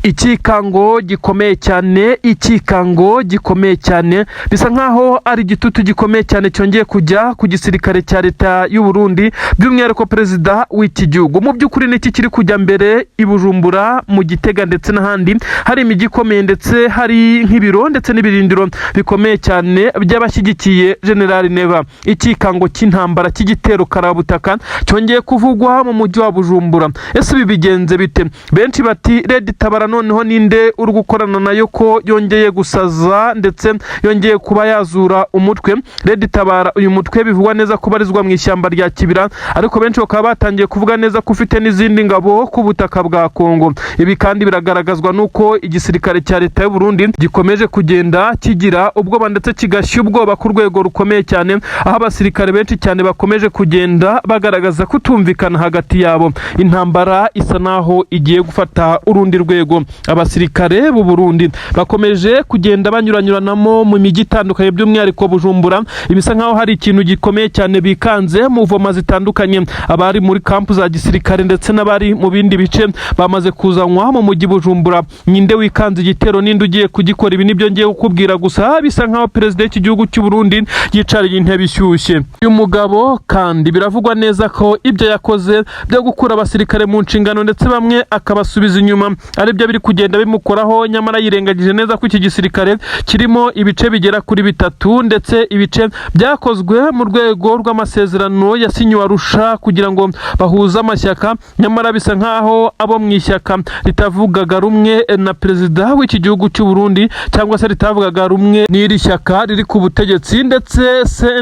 Ikikango gikomeye cyane, ikikango gikomeye cyane, bisa nkaho ari igitutu gikomeye cyane cyongeye kujya ku gisirikare cya leta y'u Burundi, by'umwihariko perezida w'iki gihugu. Mu by'ukuri niki kiri kujya mbere i Bujumbura, mu Gitega ndetse n'ahandi hari imijyi ikomeye, ndetse hari nk'ibiro ndetse n'ibirindiro bikomeye cyane by'abashyigikiye General Neva? Ikikango cy'intambara cy'igitero karabutaka cyongeye kuvugwa mu mujyi wa Bujumbura. Ese ibi bigenze bite? Benshi bati: "Red Tabara noneho ninde uri gukorana nayo ko yongeye gusaza ndetse yongeye kuba yazura umutwe?" Red Tabara, uyu mutwe bivugwa neza ko ubarizwa mu ishyamba rya Kibira, ariko benshi bakaba batangiye kuvuga neza ko ufite n'izindi ngabo ku butaka bwa Kongo. Ibi kandi biragaragazwa n'uko igisirikare cya leta y'u Burundi gikomeje kugenda kigira ubwoba ndetse kigashya ubwoba ku rwego rukomeye cyane, aho abasirikare benshi cyane bakomeje kugenda bagaragaza kutumvikana hagati yabo. Intambara isa naho igiye gufata urundi rwego. Abasirikare b'u Burundi bakomeje kugenda banyuranyuranamo mu mijyi itandukanye, by'umwihariko Bujumbura. Ibisa nkaho hari ikintu gikomeye cyane bikanze. Mouvement zitandukanye, abari muri camp za gisirikare ndetse n'abari mu bindi bice bamaze kuzanwa mu mujyi Bujumbura. Ninde wikanze igitero? Ninde ugiye kugikora? Ibi nibyo ngiye kukubwira. Gusa bisa nkaho perezida w'iki gihugu cy'u Burundi yicariye intebe ishyushye. Uyu mugabo kandi biravugwa neza ko ibyo yakoze byo gukura abasirikare mu nshingano ndetse bamwe akabasubiza inyuma aribyo biri kugenda bimukoraho, nyamara yirengagije neza ko iki gisirikare kirimo ibice bigera kuri bitatu, ndetse ibice byakozwe mu rwego rw'amasezerano yasinyiwe Arusha kugira ngo bahuze amashyaka. Nyamara bisa nkaho abo mu ishyaka ritavugaga rumwe na perezida w'iki gihugu cy'u Burundi, cyangwa se ritavugaga rumwe n'iri shyaka riri ku butegetsi, ndetse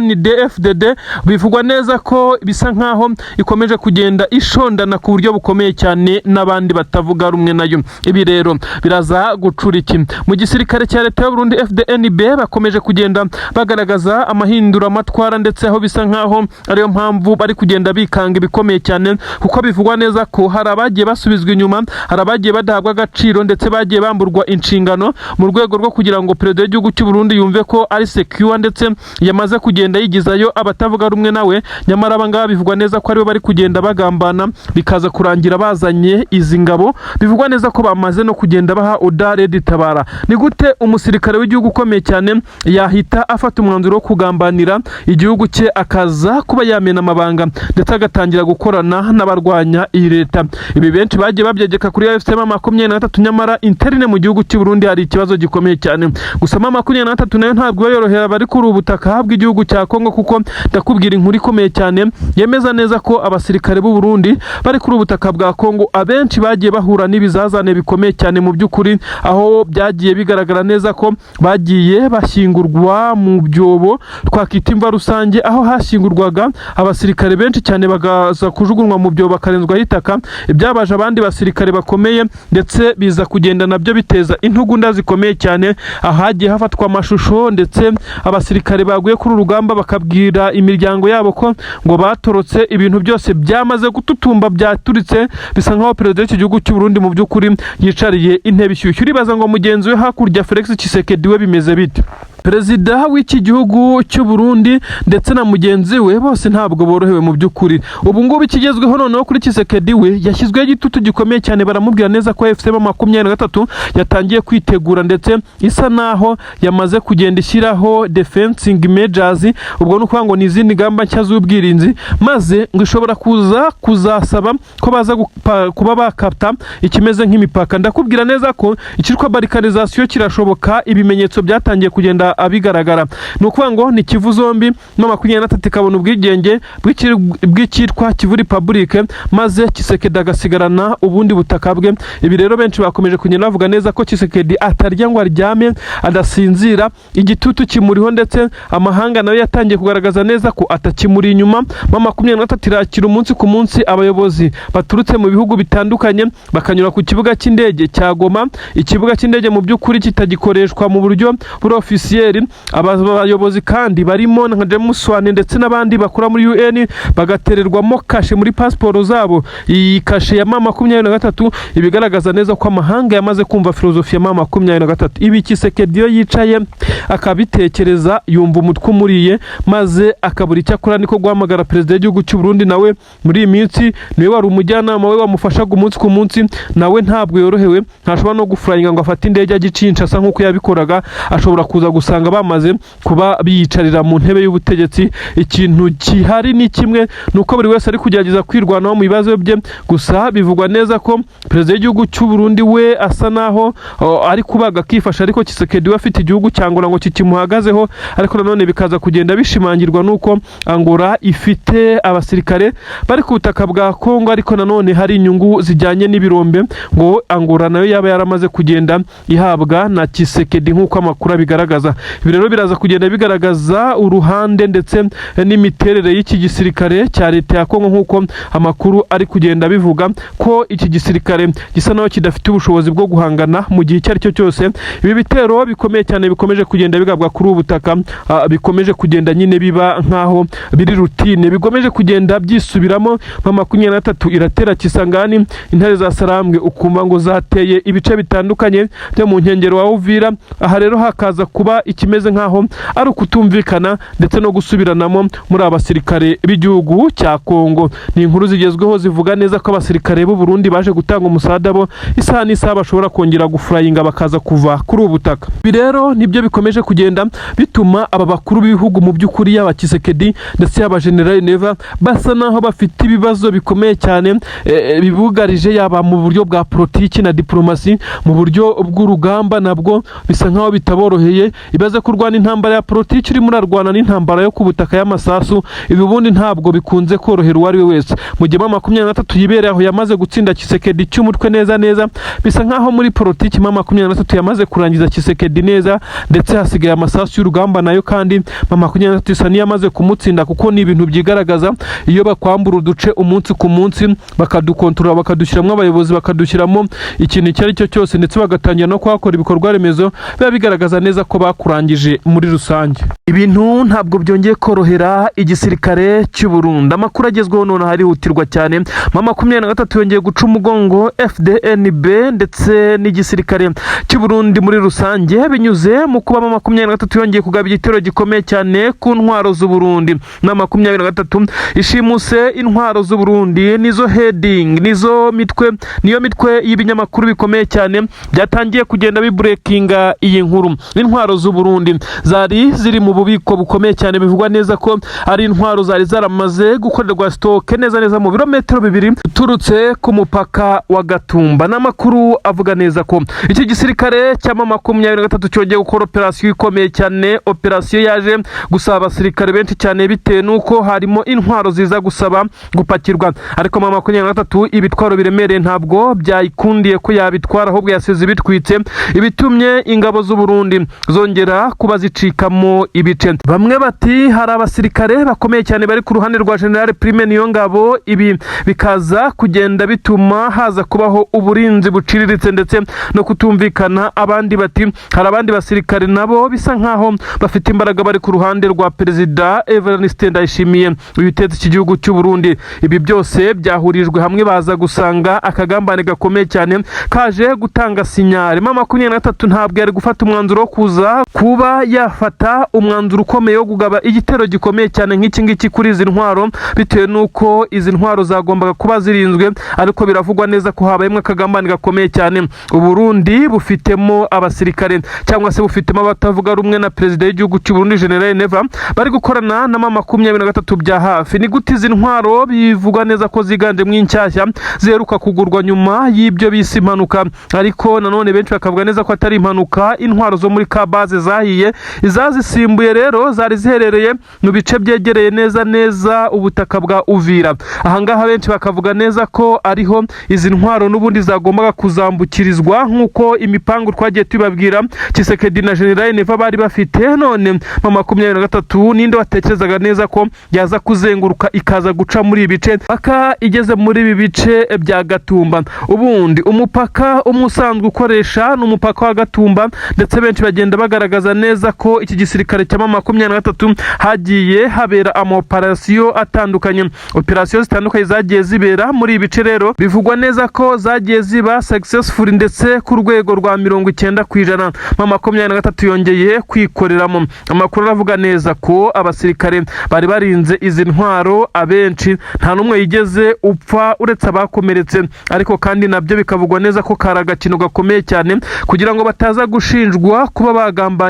CNDD-FDD, bivugwa neza ko bisa nkaho ikomeje kugenda ishondana ku buryo bukomeye cyane n'abandi batavuga rumwe nayo. Ibi rero biraza gucura iki mu gisirikare cya leta y'u Burundi? FDNB bakomeje kugenda bagaragaza amahinduramatwara, ndetse aho bisa nkaho ariyo mpamvu bari kugenda bikanga ibikomeye cyane, kuko bivugwa neza ko hari abagiye basubizwa inyuma, hari abagiye badahabwa agaciro, ndetse bagiye bamburwa inshingano mu rwego rwo kugira ngo perezida w'igihugu cy'u Burundi yumve ko ari secure, ndetse yamaze kugenda yigizayo abatavuga rumwe nawe. Nyamara aba ngaba bivugwa neza ko aribo bari kugenda bagambana, bikaza kurangira bazanye izi ngabo. Bivugwa neza ko bamaze no kugenda baha order Red Tabara. Ni gute umusirikare w'igihugu ukomeye cyane yahita afata umwanzuro wo kugambanira igihugu cye, akaza kuba yamena amabanga, ndetse agatangira gukorana n'abarwanya iyi leta? Ibi benshi bagiye babyegeka kuri AFC M23, nyamara interne mu gihugu cy'u Burundi hari ikibazo gikomeye cyane. Gusa M23 nayo ntabwo yorohera abari kuri ubu butaka bw'igihugu cya Kongo, kuko ndakubwira inkuru ikomeye cyane yemeza neza ko abasirikare b'u Burundi bari kuri ubu butaka bwa Kongo abenshi bagiye bahura n'ibizazane bikomeye cyane mu by'ukuri, aho byagiye bigaragara neza ko bagiye bashyingurwa mu byobo twakita imva rusange, aho hashyingurwaga abasirikare benshi cyane bagaza kujugunywa mu byobo, bakarenzwaho itaka. Ibyabaje abandi basirikare bakomeye, ndetse biza kugenda nabyo biteza intugunda zikomeye cyane, ahagiye hafatwa amashusho, ndetse abasirikare baguye kuri uru rugamba bakabwira imiryango yabo ko ngo batorotse. Ibintu byose byamaze gututumba, byaturitse. Bisa nkaho perezida w'iki gihugu cy'u Burundi mu by'ukuri yicariye intebe ishyushye. Uribaza ngo mugenzi we hakurya Felix Tshisekedi we bimeze bite? Perezida w'iki gihugu cy'u Burundi ndetse na mugenzi we bose ntabwo borohewe mu by'ukuri. Ubu ngubu ikigezweho noneho kuri Tshisekedi, we yashyizweho igitutu gikomeye cyane. Baramubwira neza ko AFC M23 yatangiye kwitegura, ndetse isa naho yamaze kugenda ishyiraho defensing measures. Ubwo ni ukuvuga ngo ni izindi ngamba nshya z'ubwirinzi, maze ngo ishobora kuza kuzasaba ko baza kuba bakata ikimeze nk'imipaka. Ndakubwira neza ko icyitwa balkanisation kirashoboka. Ibimenyetso byatangiye kugenda abigaragara. Ni ukuvuga ngo ni Kivu zombi M23 ikabona ubwigenge bw'icyitwa Kivu Republic, maze Tshisekedi agasigarana ubundi butaka bwe. Ibi rero benshi bakomeje kugenda bavuga neza ko Tshisekedi atarya ngo aryame, adasinzira, igitutu kimuriho, ndetse amahanga nayo yatangiye kugaragaza neza ko atakimuri inyuma. M23 irakira umunsi ku munsi abayobozi baturutse mu bihugu bitandukanye, bakanyura ku kibuga cy'indege cya Goma, ikibuga cy'indege mu by'ukuri kitagikoreshwa mu buryo buri officiel. officiel. Aba bayobozi kandi barimo nka James Swan ndetse n'abandi bakora muri UN bagatererwamo kashe muri pasiporo zabo. Iyi kashe ya M23 ibigaragaza neza ko amahanga yamaze kumva filozofi ya M23. Ibi Tshisekedi iyo yicaye akabitekereza, yumva umutwe umuriye, maze akabura icyo akora, niko guhamagara perezida w'igihugu cy'u Burundi. Nawe muri iyi minsi niwe wari umujyanama we wamufashaga umunsi ku munsi, nawe ntabwo yorohewe, ntashobora no gufurayinga ngo afate indege ajye i Kinshasa nk'uko yabikoraga. Ashobora kuza gusanga bamaze kuba biyicarira mu ntebe y'ubutegetsi. Ikintu gihari ni kimwe, ni uko buri wese ari kugerageza kwirwanaho mu bibazo bye. Gusa bivugwa neza ko perezida w'igihugu cy'u Burundi we asa naho ari kubaga akifasha, ariko Tshisekedi we afite igihugu cya Angola ngo kikimuhagazeho. Ariko nanone bikaza kugenda bishimangirwa nuko Angola ifite abasirikare bari ku butaka bwa Kongo, ariko nanone hari inyungu zijyanye n'ibirombe ngo Angola nayo yaba yaramaze kugenda ihabwa na Tshisekedi, nk'uko amakuru abigaragaza. Ibi rero biraza kugenda bigaragaza uruhande ndetse n'imiterere y'iki gisirikare cya leta ya Kongo, nk'uko amakuru ari kugenda bivuga ko iki gisirikare gisa naho kidafite ubushobozi bwo guhangana mu gihe icyo ari cyo cyose. Ibi bitero bikomeye cyane bikomeje kugenda bigabwa kuri ubu butaka, bikomeje kugenda nyine biba nk'aho biri routine, bikomeje kugenda byisubiramo. M23 iratera Kisangani, intare za Sarambwe ukumva ngo zateye ibice bitandukanye byo mu nkengero wa Uvira. Aha rero hakaza kuba ikimeze nk'aho ari ukutumvikana ndetse no gusubiranamo muri aba basirikare b'igihugu cya Kongo. Ni inkuru zigezweho zivuga neza ko abasirikare b'u Burundi baje gutanga umusada, bo isaha n'isaha bashobora kongera gufurayinga bakaza kuva kuri ubu butaka. Ibi rero nibyo bikomeje kugenda bituma aba bakuru b'ibihugu mu by'ukuri, yaba Tshisekedi ndetse yaba General Neva, basa naho bafite ibibazo bikomeye cyane bibugarije, yaba mu buryo bwa politiki na diplomasi, mu buryo bw'urugamba nabwo bisa nkaho bitaboroheye. Ibaze kurwana intambara ya politiki urimo urarwana n'intambara yo ku butaka y'amasasu. Ibi ubundi ntabwo bikunze korohera uwo ari we wese. Mu gihe M23 yibereye aho yamaze gutsinda Tshisekedi cy'umutwe neza neza, bisa nkaho muri politiki M23 yamaze kurangiza Tshisekedi neza, ndetse hasigaye amasasu y'urugamba nayo kandi M23 isa n'iyamaze kumutsinda, kuko ni ibintu byigaragaza iyo bakwambura uduce umunsi ku munsi, bakadukontorora, bakadushyiramo abayobozi, bakadushyiramo ikintu icyo ari cyo cyose, ndetse bagatangira no kuhakora ibikorwa remezo, biba bigaragaza neza ko bakurangije muri rusange. Ibintu ntabwo byongeye korohera igisirikare cy'u Burundi. Amakuru agezweho noneho arihutirwa cyane. M23 yongeye guca umugongo FDNB ndetse n'igisirikare cy'u Burundi muri rusange, binyuze mu kuba M23 yongeye kugaba igitero gikomeye cyane ku ntwaro z'u Burundi. M23 ishimuse intwaro z'u Burundi. Nizo heading, nizo mitwe, niyo mitwe y'ibinyamakuru bikomeye cyane byatangiye kugenda biburekinga iyi nkuru. Intwaro z'u Burundi zari ziri mu bubiko bukomeye cyane, bivugwa neza ko ari intwaro zari zaramaze gukorerwa stock neza neza mu birometero 2 uturutse ku mupaka wa Gatumba. N'amakuru avuga neza ko iki gisirikare cya M23 cyongeye gukora operasiyo ikomeye cyane, operasiyo yaje gusaba abasirikare benshi cyane, bitewe n'uko harimo intwaro ziza gusaba gupakirwa. Ariko M23 ibitwaro biremereye ntabwo byayikundiye ko yabitwara, ahubwo yasize ibitwitse, ibitumye ingabo z'u Burundi zongera kuba zicikamo ibice. Bamwe bati hari abasirikare bakomeye cyane bari ku ruhande rwa General Prime Niyongabo, ibi bikaza kugenda bituma haza kubaho uburinzi buciriritse ndetse no kutumvikana. Abandi bati hari abandi basirikare nabo bisa nkaho bafite imbaraga bari ku ruhande rwa Perezida Evariste Ndayishimiye utetse iki gihugu cy'u Burundi. Ibi byose byahurijwe hamwe, baza gusanga akagambane gakomeye cyane kaje gutanga signal. M23 ntabwo yari gufata umwanzuro wo kuza kuba yafata umwanzuro ukomeye wo kugaba igitero gikomeye cyane nk'iki ngiki kuri izi ntwaro, bitewe n'uko izi ntwaro zagombaga kuba zirinzwe. Ariko biravugwa neza ko habayemo akagambane gakomeye cyane. Uburundi bufitemo abasirikare cyangwa se bufitemo abatavuga rumwe na perezida w'igihugu cy'u Burundi General Neva, bari gukorana na M23 bya hafi. Ni gute izi ntwaro bivugwa neza ko ziganjemo inshyashya ziheruka kugurwa nyuma y'ibyo bise impanuka, ariko nanone benshi bakavuga neza ko atari impanuka, intwaro zo muri Kabaze zahiye, izazisimbuye rero zari ziherereye mu bice byegereye neza neza ubutaka bwa Uvira. Ahangaha benshi bakavuga neza ko ariho izi ntwaro n'ubundi zagombaga kuzambukirizwa, nk'uko imipangu twagiye tubabwira Tshisekedi na General Neva bari bafite. None M23 ninde watekerezaga neza ko yaza kuzenguruka ikaza guca muri ibi bice, paka igeze muri ibi bice bya Gatumba? Ubundi umupaka umwe usanzwe ukoresha ni umupaka wa Gatumba, ndetse benshi bagenda bagaragaza Bigaragaza neza ko iki gisirikare cya M23 hagiye habera amaoperasiyo atandukanye. Operasiyo zitandukanye zagiye zibera muri ibi bice rero bivugwa neza ko zagiye ziba successful, ndetse ku rwego rwa 90%. M23 yongeye kwikoreramo. Amakuru aravuga neza ko abasirikare bari barinze izi ntwaro abenshi nta n'umwe yigeze upfa uretse abakomeretse, ariko kandi nabyo bikavugwa neza ko kari agakino gakomeye cyane kugira ngo bataza gushinjwa kuba bagambanye.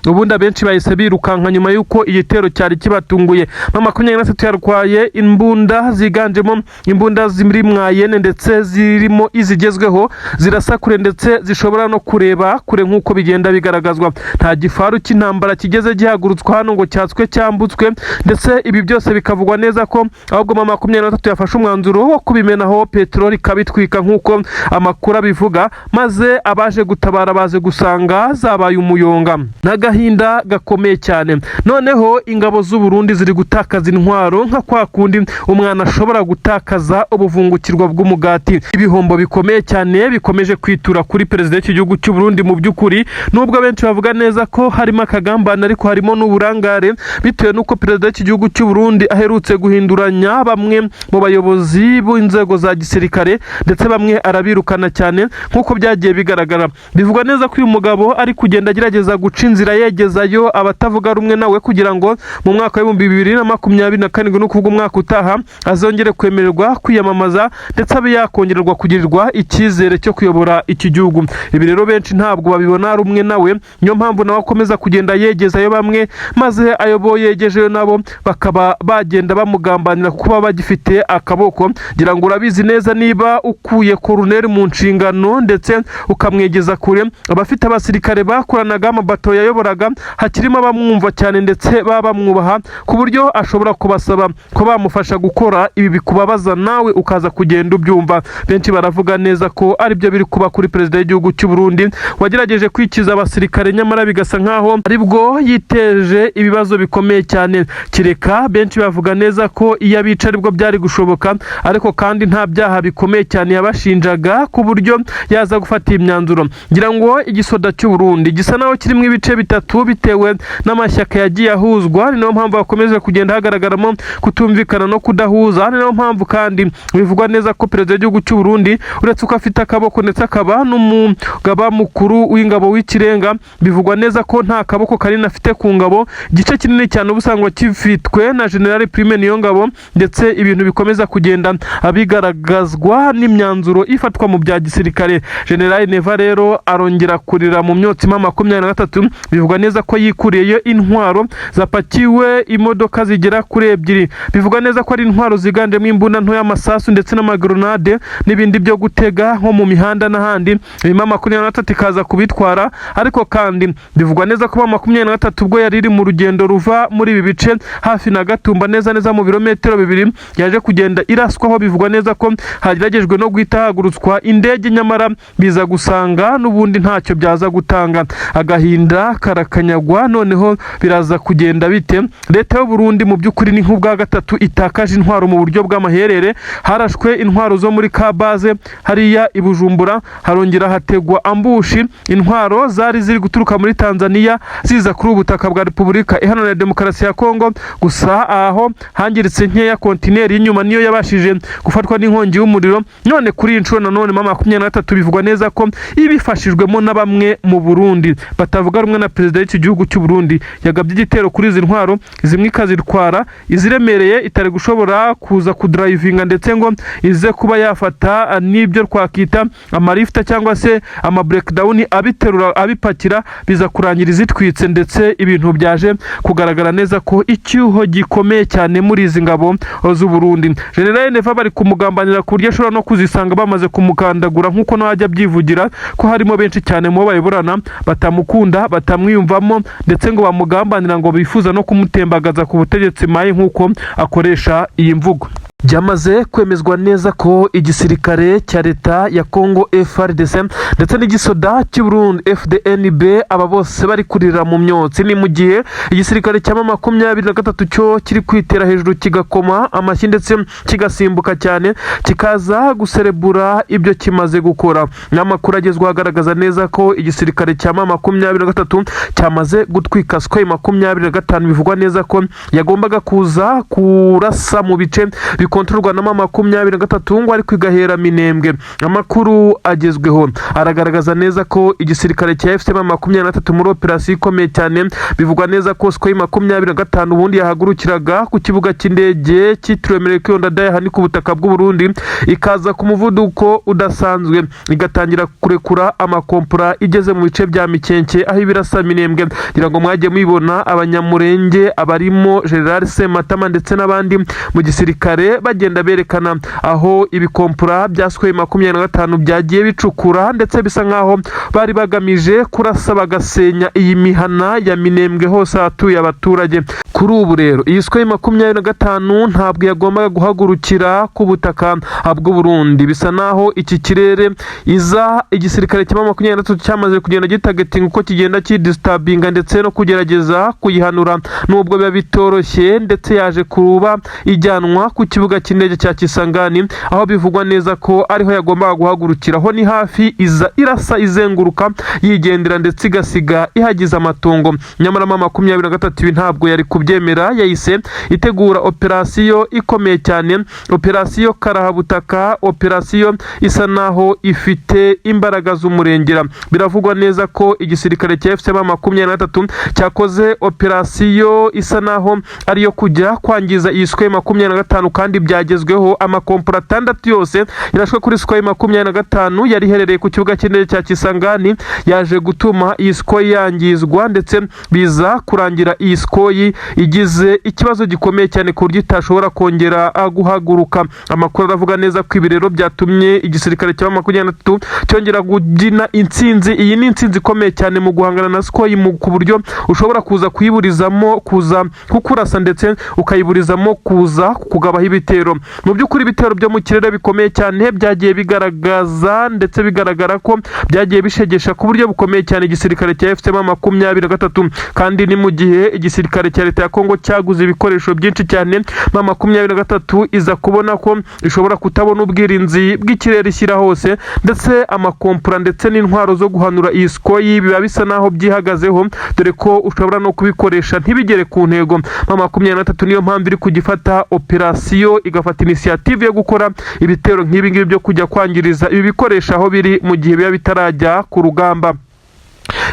Ubundi abenshi bahise birukanka nyuma y'uko igitero cyari kibatunguye. M23 yarwaye imbunda ziganjemo imbunda ziri moyenne, ndetse zirimo izigezweho zirasa kure, ndetse zishobora no kureba kure nk'uko bigenda bigaragazwa. Nta gifaru cy'intambara kigeze gihagurutswa hano ngo cyatswe cyambutswe, ndetse ibi byose bikavugwa neza ko ahubwo M23 yafashe umwanzuro wo kubimenaho peteroli ikabitwika nk'uko amakuru abivuga, maze abaje gutabara baze gusanga zabaye umuyonga n'agahinda gakomeye cyane. Noneho ingabo z'u Burundi ziri gutakaza intwaro nka kwa kundi umwana ashobora gutakaza ubuvungukirwa bw'umugati. Ibihombo bikomeye cyane bikomeje kwitura kuri perezida w'iki gihugu cy'u Burundi. Mu by'ukuri, nubwo benshi bavuga neza ko harimo akagambane, ariko harimo n'uburangare, bitewe n'uko perezida w'iki gihugu cy'u Burundi aherutse guhinduranya bamwe mu bayobozi b'inzego za gisirikare, ndetse bamwe arabirukana cyane nk'uko byagiye bigaragara. Bivugwa neza ko uyu mugabo ari kugenda agerageza guca inzira yegezayo abatavuga rumwe nawe, kugira ngo mu mwaka wa 2027, ni ukuvuga umwaka utaha, azongere kwemererwa kwiyamamaza, ndetse abe yakongererwa kugirirwa icyizere cyo kuyobora iki gihugu. Ibi rero benshi ntabwo babibona rumwe nawe, niyo mpamvu nawe akomeza kugenda yegezayo bamwe, maze ayo yegejeyo nabo bakaba bagenda bamugambanira kuko baba bagifite akaboko. Ngira ngo urabizi neza, niba ukuye koroneri mu nshingano ndetse ukamwegeza kure, abafite abasirikare bakoranaga, amabato yayoboraga, hakirimo abamwumva cyane ndetse baba bamwubaha, ku buryo ashobora kubasaba ko bamufasha gukora ibi bikubabaza, nawe ukaza kugenda ubyumva. Benshi baravuga neza ko aribyo biri kuba kuri perezida w'igihugu cy'u Burundi wagerageje kwikiza abasirikare, nyamara bigasa nkaho aribwo yiteje ibibazo bikomeye cyane. Kireka benshi bavuga neza ko iyo abica aribwo byari gushoboka, ariko kandi nta byaha bikomeye cyane yabashinjaga ku buryo yaza gufata iyi myanzuro. Ngira ngo igisoda cy'u Burundi gisa naho kirimo ibice bitatu bitewe n'amashyaka yagiye ahuzwa. Ni nayo mpamvu hakomeje kugenda hagaragaramo kutumvikana no kudahuza. Ni nayo mpamvu kandi bivugwa neza ko perezida w'igihugu cy'u Burundi, uretse ko afite akaboko ndetse akaba n'umugaba mukuru w'ingabo w'ikirenga, bivugwa neza ko nta kaboko kanini afite ku ngabo. Igice kinini cyane uba usanga kifitwe na General Prime Niyongabo, ndetse ibintu bikomeza kugenda bigaragazwa n'imyanzuro ifatwa mu bya gisirikare. General Neva rero arongera kurira mu myotsi. M23 bivugwa neza ko yikuriyeyo intwaro zapakiwe imodoka zigera kuri ebyiri. Bivugwa neza ko ari intwaro ziganjemo imbunda nto y'amasasu ndetse n'amagrenade n'ibindi byo gutega nko mu mihanda n'ahandi. M23 ikaza kubitwara, ariko kandi bivugwa neza ko M23 ubwo yari iri mu rugendo ruva muri ibi bice hafi na Gatumba, neza neza mu birometero 2, yaje kugenda iraswaho. Bivugwa neza ko hageragejwe no guhita hagurutswa indege, nyamara biza gusanga n'ubundi ntacyo byaza gutanga. Agahinda karakanyagwa. Noneho biraza kugenda bite? Leta y'u Burundi mu by'ukuri ni nk'ubwa gatatu itakaje intwaro mu buryo bw'amaherere. Harashwe intwaro zo muri Kabaze hariya i Bujumbura, harongera hategwa ambush, intwaro zari ziri guturuka muri Tanzania ziza kuri ubu butaka bwa Repubulika Iharanira Demokarasi ya Kongo. Gusa aho hangiritse nkeya, kontineri y'inyuma niyo yabashije gufatwa n'inkongi y'umuriro. None kuri iyi nshuro nanone M23 bivugwa neza ko ibifashijwemo na bamwe mu Burundi batavuga rumwe na perezida w'iki gihugu cy'u Burundi yagabye igitero kuri izi ntwaro, zimwe ikazitwara iziremereye itari gushobora kuza kudrivinga, ndetse ngo ize kuba yafata n'ibyo twakita amalifta cyangwa se ama breakdown abiterura abipakira, biza kurangira izitwitse. Ndetse ibintu byaje kugaragara neza ko icyuho gikomeye cyane muri izi ngabo z'u Burundi. General Neva bari kumugambanira ku buryo ashobora no kuzisanga bamaze kumukandagura, nk'uko nawe ajya abyivugira ko harimo benshi cyane mu bo bayoborana batamukunda, batamwiyumvamo, ndetse ngo bamugambanira, ngo bifuza no kumutembagaza ku butegetsi maye, nk'uko akoresha iyi mvugo. Byamaze kwemezwa neza ko igisirikare cya leta ya Congo FARDC ndetse n'igisoda cy'u Burundi FDNB, aba bose bari kurira mu myotsi. Ni mu gihe igisirikare cya M23 cyo kiri kwitera hejuru, kigakoma amashyi ndetse kigasimbuka cyane, kikaza guserebura ibyo kimaze gukora. N'amakuru agezweho agaragaza neza ko igisirikare cya M23 cyamaze gutwika Sukhoi 25, bivugwa neza ko yagombaga kuza kurasa mu bice bikontororwa na M23, ngo ariko igahera Minembwe. Amakuru agezweho aragaragaza neza ko igisirikare cya AFC M23 muri operasiyo ikomeye cyane, bivugwa neza ko Sukhoi 25 ubundi yahagurukiraga ku kibuga cy'indege cyitiriwe Melchior Ndadaye, aha ni ku butaka bw'u Burundi, ikaza ku muvuduko udasanzwe, igatangira kurekura amakompora igeze mu bice bya Mikenke, aho ibirasa Minembwe. Ngira ngo mwagiye mubibona, Abanyamurenge abarimo General Sematama ndetse n'abandi mu gisirikare bagenda berekana aho ibikompora bya Sukhoi 25 byagiye bicukura, ndetse bisa nkaho bari bagamije kurasa bagasenya iyi mihana ya Minembwe hose ahatuye abaturage. Kuri ubu rero iyi Sukhoi 25 ntabwo yagombaga guhagurukira ku butaka bw'u Burundi. Bisa naho iki kirere iza igisirikare cya M23 cyamaze kugenda gitargetinga uko kigenda kidisturbinga ndetse no kugerageza kuyihanura, nubwo biba bitoroshye, ndetse yaje kuba ijyanwa ku kibuga cy'indege cya Kisangani, aho bivugwa neza ko ariho yagombaga guhagurukira. Ho ni hafi, iza irasa izenguruka yigendera, ndetse igasiga ihagize amatongo. Nyamara M23 ibi ntabwo yari kubyemera, yahise itegura operasiyo ikomeye cyane, operasiyo karahabutaka, operasiyo isa naho ifite imbaraga z'umurengera. Biravugwa neza ko igisirikare cya AFC M23 cyakoze operasiyo isa naho ariyo kujya kwangiza iyi Sukhoi 25, kandi byagezweho. Amakompora 6 yose yarashwe kuri Sukhoi 25 yari iherereye ku kibuga cy'indege cya Kisangani, yaje gutuma iyi Sukhoi yangizwa, ndetse biza kurangira iyi Sukhoi igize ikibazo gikomeye cyane ku buryo itashobora kongera guhaguruka. Amakuru aravuga neza ko ibi rero byatumye igisirikare cya 23 cyongera kubyina intsinzi. Iyi ni intsinzi ikomeye cyane mu guhangana na Sukhoi, ku buryo ushobora kuza kuyiburizamo kuza kukurasa, ndetse ukayiburizamo kuza kukugabaho ibitero. Mu by'ukuri ibitero byo mu kirere bikomeye cyane byagiye bigaragaza, ndetse bigaragara ko byagiye bishegesha ku buryo bukomeye cyane igisirikare cya AFC M23. Kandi ni mu gihe igisirikare cya leta ya Kongo cyaguze ibikoresho byinshi cyane, M23 iza kubona ko ishobora kutabona ubwirinzi bw'ikirere ishyira hose, ndetse amakompora ndetse n'intwaro zo guhanura iyi Sukhoi biba bisa naho byihagazeho, dore ko ushobora no kubikoresha ntibigere ku ntego. M23 niyo mpamvu iri kugifata operasiyo, igafata initiative yo gukora ibitero nk'ibi ngibi byo kujya kwangiriza ibi bikoresho aho biri mu gihe biba bitarajya ku rugamba.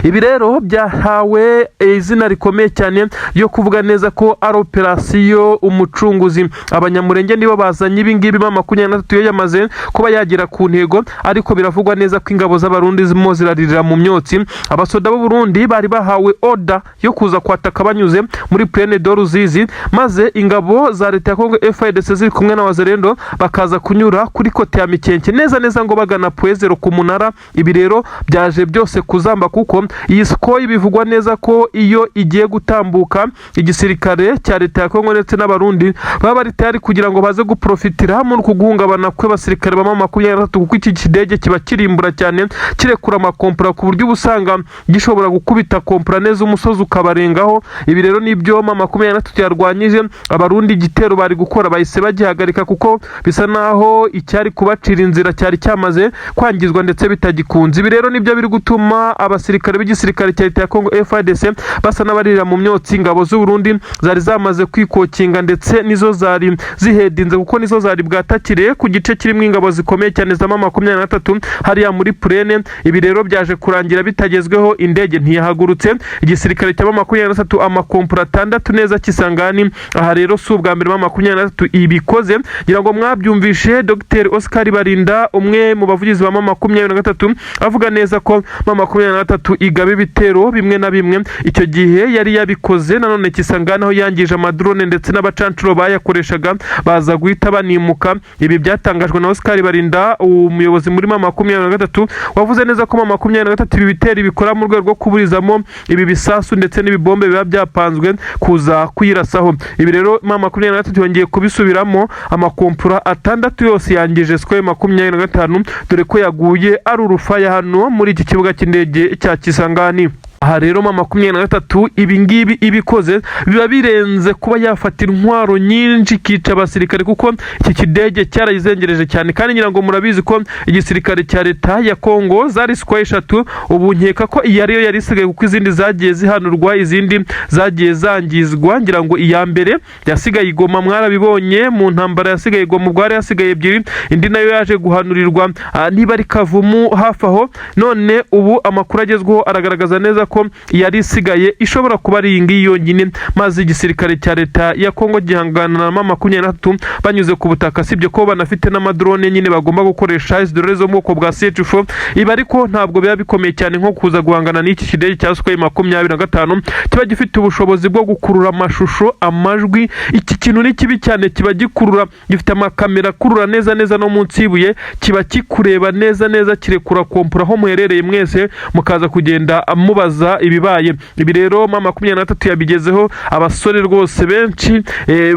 Ibi rero byahawe izina rikomeye cyane ryo kuvuga neza ko ari operasiyo Umucunguzi. Abanyamurenge nibo bazanye ibi ngibi. M23 yo yamaze kuba yagera ku ntego, ariko biravugwa neza ko ingabo z'Abarundi zirimo ziraririra mu myotsi. Abasoda b'u Burundi bari bahawe order yo kuza kwataka banyuze muri Plaine de Ruzizi, maze ingabo za leta ya Congo FARDC ziri kumwe na Wazalendo bakaza kunyura kuri côté ya Mikenke neza neza, ngo bagana Point Zéro ku munara. Ibi rero byaje byose kuzamba, kuko iyi Sukhoi bivugwa neza ko iyo igiye gutambuka, igisirikare cya leta ya Kongo ndetse n'Abarundi baba bari tayari kugira ngo baze guprofitira muri uku guhungabana kw'abasirikare ba M23, kuko iki kidege kiba kirimbura cyane, kirekura amakompora ku buryo uba usanga gishobora gukubita kompora neza umusozi ukabarengaho. Ibi rero nibyo M23 yarwanyije. Abarundi igitero bari gukora bahise bagihagarika, kuko bisa naho icyari kubacira inzira cyari cyamaze kwangizwa ndetse bitagikunze. Ibi rero nibyo biri gutuma abasirikare b'igisirikare cya leta ya Kongo FARDC basa n'abarira mu myotsi. Ingabo z'u Burundi zari zamaze kwikokinga, ndetse nizo zari zihedinze, kuko nizo zari bwatakire ku gice kirimo ingabo zikomeye cyane za M23 hariya muri Plaine. Ibi rero byaje kurangira bitagezweho, indege ntiyahagurutse. Igisirikare cya M23 amakompora 6 neza Kisangani. Aha rero si ubwa mbere M23 ibikoze. Ngira ngo mwabyumvishe Dr Oscar Barinda, umwe mu bavugizi ba M23, avuga neza ko M23 igabe ibitero bimwe na bimwe. Icyo gihe yari yabikoze nanone Kisangani, aho yangije amadrone ndetse n'abacancuro bayakoreshaga, baza guhita banimuka. Ibi byatangajwe na Oscar Barinda, umuyobozi muri M23, wavuze neza ko M23 ibi bitero bikora mu rwego rwo kuburizamo ibi bisasu ndetse n'ibibombe biba byapanzwe kuza kuyirasaho. Ibi rero M23 yongeye kubisubiramo, amakompura 6 yose yangije Sukhoi 25, dore ko yaguye ari urufaya hano muri iki kibuga cy'indege cya Kisangani. Aha rero M23 ibi ngibi ibikoze biba birenze kuba yafata intwaro nyinshi ikica abasirikare, kuko iki kidege cyarayizengereje cyane. Kandi ngira ngo murabizi ko igisirikare cya leta ya Kongo zari Sukhoi 3, ubu nkeka ko iyi ariyo yari isigaye, kuko izindi zagiye zihanurwa, izindi zagiye zangizwa. Ngira ngo iya mbere yasigaye i Goma, mwarabibonye mu ntambara yasigaye i Goma, ubwo hari hasigaye ebyiri, indi nayo yaje guhanurirwa niba ari Kavumu hafi aho. None ubu amakuru agezweho aragaragaza neza ko yari isigaye ishobora kuba ari iyi ngiyi yonyine, maze igisirikare cya leta ya Kongo gihangana na M23 banyuze ku butaka, sibyo ko banafite n'amadrone nyine bagomba gukoresha, izi drone zo mu bwoko bwa CH4. Ibi ariko ntabwo biba bikomeye cyane nko kuza guhangana n'iki kidege cya Sukhoi 25 kiba gifite ubushobozi bwo gukurura amashusho, amajwi. Iki kintu ni kibi cyane, kiba gikurura, gifite amakamera akurura neza neza no munsi y'ibuye, kiba kikureba neza neza, kirekura kompura aho muherereye mwese, mukaza kugenda mubaza ibibaye. Ibi rero M23 yabigezeho. Abasore rwose benshi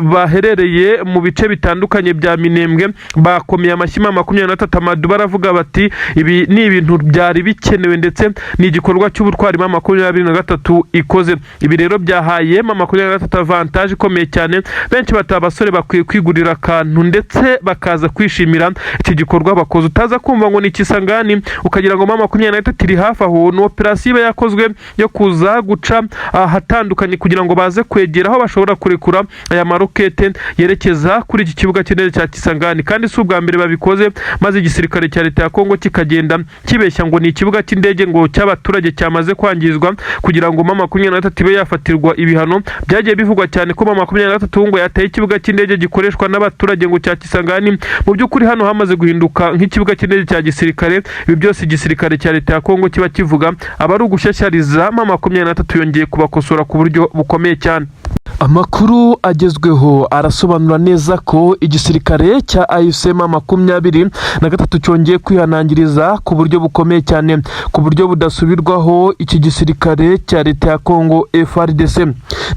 baherereye mu bice bitandukanye bya Minembwe bakomeye amashyi M23 amadu, baravuga bati ibi ni ibintu byari bikenewe ndetse ni igikorwa cy'ubutwari M23 ikoze. Ibi rero byahaye M23 avantage ikomeye cyane. Benshi bati abasore bakwiye kwigurira akantu ndetse bakaza kwishimira iki gikorwa bakoze. Utaza kumva ngo ni Kisangani ukagira ngo M23 iri hafi aho, ni operasiyo iba yakozwe yo kuza guca ahatandukanye kugira ngo baze kwegera aho bashobora kurekura aya marokete yerekeza kuri iki kibuga cy'indege cya Kisangani. Kandi si ubwa mbere babikoze, maze igisirikare cya leta ya Kongo kikagenda kibeshya ngo ni ikibuga cy'indege ngo cy'abaturage cyamaze kwangizwa, kugira ngo M23 ibe yafatirwa ibihano. Byagiye bivugwa cyane ko M23 ngo yateye ikibuga cy'indege gikoreshwa n'abaturage ngo cya Kisangani. Mu by'ukuri hano hamaze guhinduka nk'ikibuga cy'indege cya gisirikare. Ibi byose igisirikare cya leta ya Kongo kiba kivuga aba ari ugushyashyariza. M23 yongeye kubakosora ku buryo bukomeye cyane. Amakuru agezweho arasobanura neza ko igisirikare cya AFC M23 cyongeye kwihanangiriza ku buryo bukomeye cyane, ku buryo budasubirwaho, iki gisirikare cya leta ya Kongo FARDC.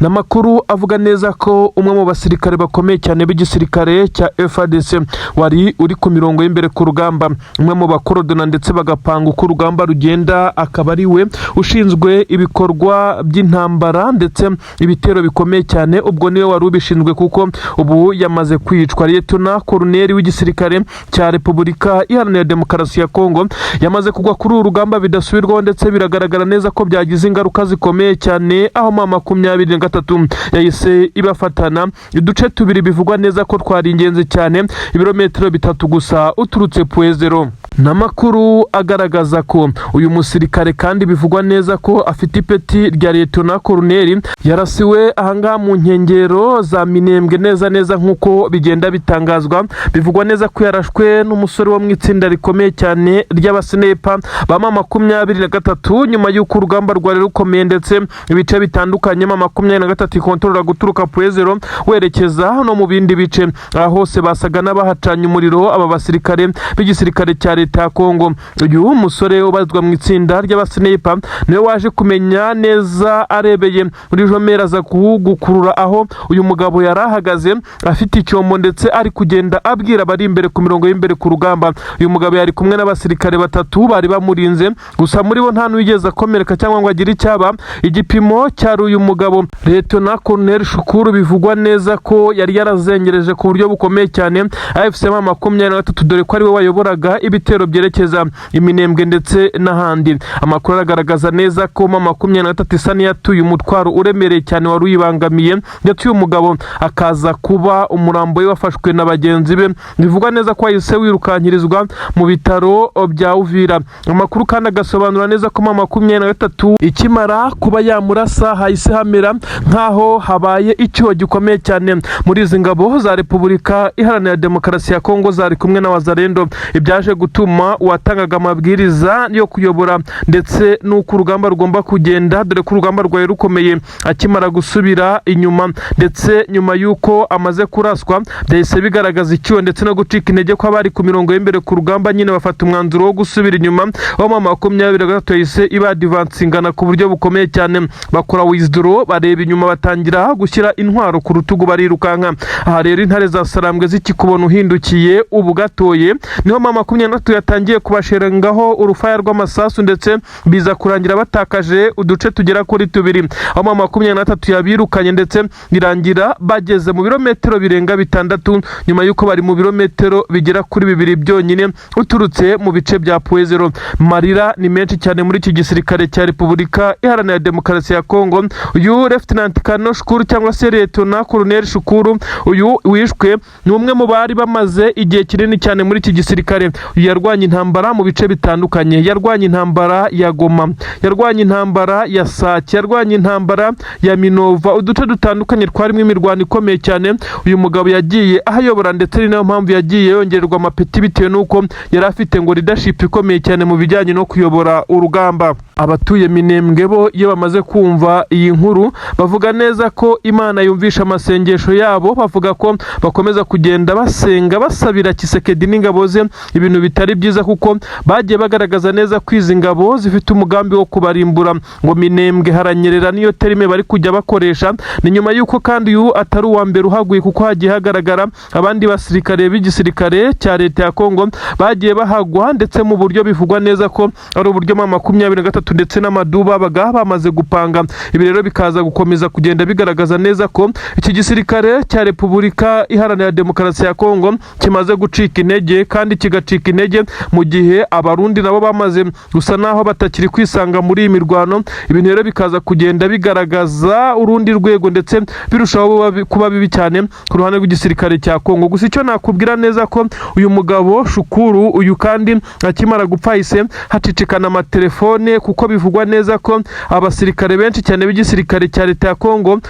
Ni amakuru avuga neza ko umwe mu basirikare bakomeye cyane b'igisirikare cya FARDC wari uri ku mirongo y'imbere ku rugamba, umwe mu bakorodona ndetse bagapanga uko urugamba rugenda, akaba ari we ushinzwe ibikorwa by'intambara ndetse ibitero bikomeye cyane, ubwo niwe wari ubishinzwe, kuko ubu yamaze kwicwa. Liyetona Koloneli w'igisirikare cya Repubulika Iharanira Demokarasi ya Kongo yamaze kugwa kuri uru rugamba bidasubirwaho, ndetse biragaragara neza ko byagize ingaruka zikomeye cyane, aho M23 yahise ibafatana uduce tubiri bivugwa neza ko twari ingenzi cyane, ibirometero 3 gusa uturutse Point Zéro. N'amakuru agaragaza ko uyu musirikare kandi bivugwa neza ko afite ipeti rya liyetona koloneli yarasiwe ahangaha mu nkengero za Minembwe neza neza nk'uko bigenda bitangazwa. Bivugwa neza ko yarashwe n'umusore wo mu itsinda rikomeye cyane ry'abasinepa ba M23, nyuma y'uko urugamba rwari rukomeye ndetse ibice bitandukanye M23 ikontorora guturuka Point Zéro werekeza no mu bindi bice. Aha hose basaga n'abahacanye umuriro aba basirikare b'igisirikare cya leta ya Kongo. Uyu musore ubarizwa mu itsinda ry'abasinepa niwe waje kumenya neza arebeye muri jumelles, aza gukurura aho uyu mugabo yari ahagaze afite icyombo, ndetse ari kugenda abwira abari imbere ku mirongo y'imbere ku rugamba. Uyu mugabo yari kumwe n'abasirikare batatu bari bamurinze, gusa muri bo nta n'uwigeze akomereka cyangwa ngo agire icyaba. Igipimo cyari uyu mugabo Liyetona Colonel Shukuru, bivugwa neza ko yari yarazengereje ku buryo bukomeye cyane AFC M23, dore ko ariwe wayoboraga ibitero byerekeza Iminembwe ndetse n'ahandi. Amakuru aragaragaza neza ko M23 isa n'iyatuye umutwaro uremereye cyane wari uyibangamiye. babangamiye, ndetse uyu mugabo akaza kuba umurambo we wafashwe na bagenzi be. Bivugwa neza ko wahise wirukankirizwa mu bitaro bya Uvira. Amakuru kandi agasobanura neza ko M23 ikimara kuba yamurasa hahise hamera nk'aho habaye icyuho gikomeye cyane muri izi ngabo za Repubulika Iharanira Demokarasi ya Kongo zari kumwe na Wazalendo, ibyaje gutuma uwatangaga amabwiriza yo kuyobora ndetse n'uko urugamba rugomba kugenda, dore ko urugamba rwari rukomeye, akimara gusubira inyuma ndetse nyuma y'uko amaze kuraswa, byahise bigaragaza icyuho ndetse no gucika intege kw'abari ku mirongo y'imbere ku rugamba. Nyine bafata umwanzuro wo gusubira inyuma, aho M23 yahise ibadivansingana ku buryo bukomeye cyane, bakora withdraw, bareba inyuma, batangira gushyira intwaro ku rutugu, barirukanka. Aha rero intare za Sarambwe zikikubona uhindukiye ubu gatoye, niho M23 yatangiye kubasherengaho urufaya rw'amasasu, ndetse biza kurangira batakaje uduce tugera kuri tubiri, aho M23 yabirukanye ndetse birangira bageze mu birometero birenga 6, nyuma y'uko bari mu birometero bigera kuri 2 byonyine uturutse mu bice bya Point Zéro. Marira ni menshi cyane muri iki gisirikare cya Repubulika Iharanira Demokarasi ya Kongo. Uyu Lieutenant Colonel Shukuru cyangwa se Lieutenant Colonel Shukuru, uyu wishwe, ni umwe mu bari bamaze igihe kinini cyane muri iki gisirikare. Uyu yarwanye intambara mu bice bitandukanye: yarwanye intambara ya Goma, yarwanye intambara ya Sake, yarwanye intambara ya Minova, uduce dutandukanye twarimo imirwano ikomeye cyane. Uyu mugabo yagiye ahayobora, ndetse ni nayo mpamvu yagiye yongererwa amapeti, bitewe n'uko yari afite ngo leadership ikomeye cyane mu bijyanye no kuyobora urugamba. Abatuye Minembwe bo iyo bamaze kumva iyi nkuru bavuga neza ko Imana yumvisha amasengesho yabo. Bavuga ko bakomeza kugenda basenga basabira Tshisekedi n'ingabo ze ibintu bitari byiza, kuko bagiye bagaragaza neza ko izi ngabo zifite umugambi wo kubarimbura. Ngo Minembwe haranyerera, niyo terme bari kujya bakoresha. Ni nyuma y'uko kandi uyu atari uwa mbere uhaguye, kuko hagiye hagaragara abandi basirikare b'igisirikare cya leta ya Kongo bagiye bahagwa, ndetse mu buryo bivugwa neza ko ari uburyo M23 ndetse n'amadu babaga bamaze gupanga. Ibi rero bikaza gukomeza kugenda bigaragaza neza ko iki gisirikare cya Repubulika Iharanira Demokarasi ya Kongo kimaze gucika intege, kandi kigacika intege mu gihe Abarundi nabo bamaze gusa naho batakiri kwisanga muri iyi mirwano. Ibintu rero bikaza kugenda bigaragaza urundi rwego, ndetse birushaho kuba bibi cyane ku ruhande rw'igisirikare cya Kongo. Gusa icyo nakubwira neza ko uyu mugabo Shukuru uyu kandi akimara gupfa hahise hacicikana amatelefone, kuko bivugwa neza ko abasirikare benshi cyane b'igisirikare cya leta ya Kongo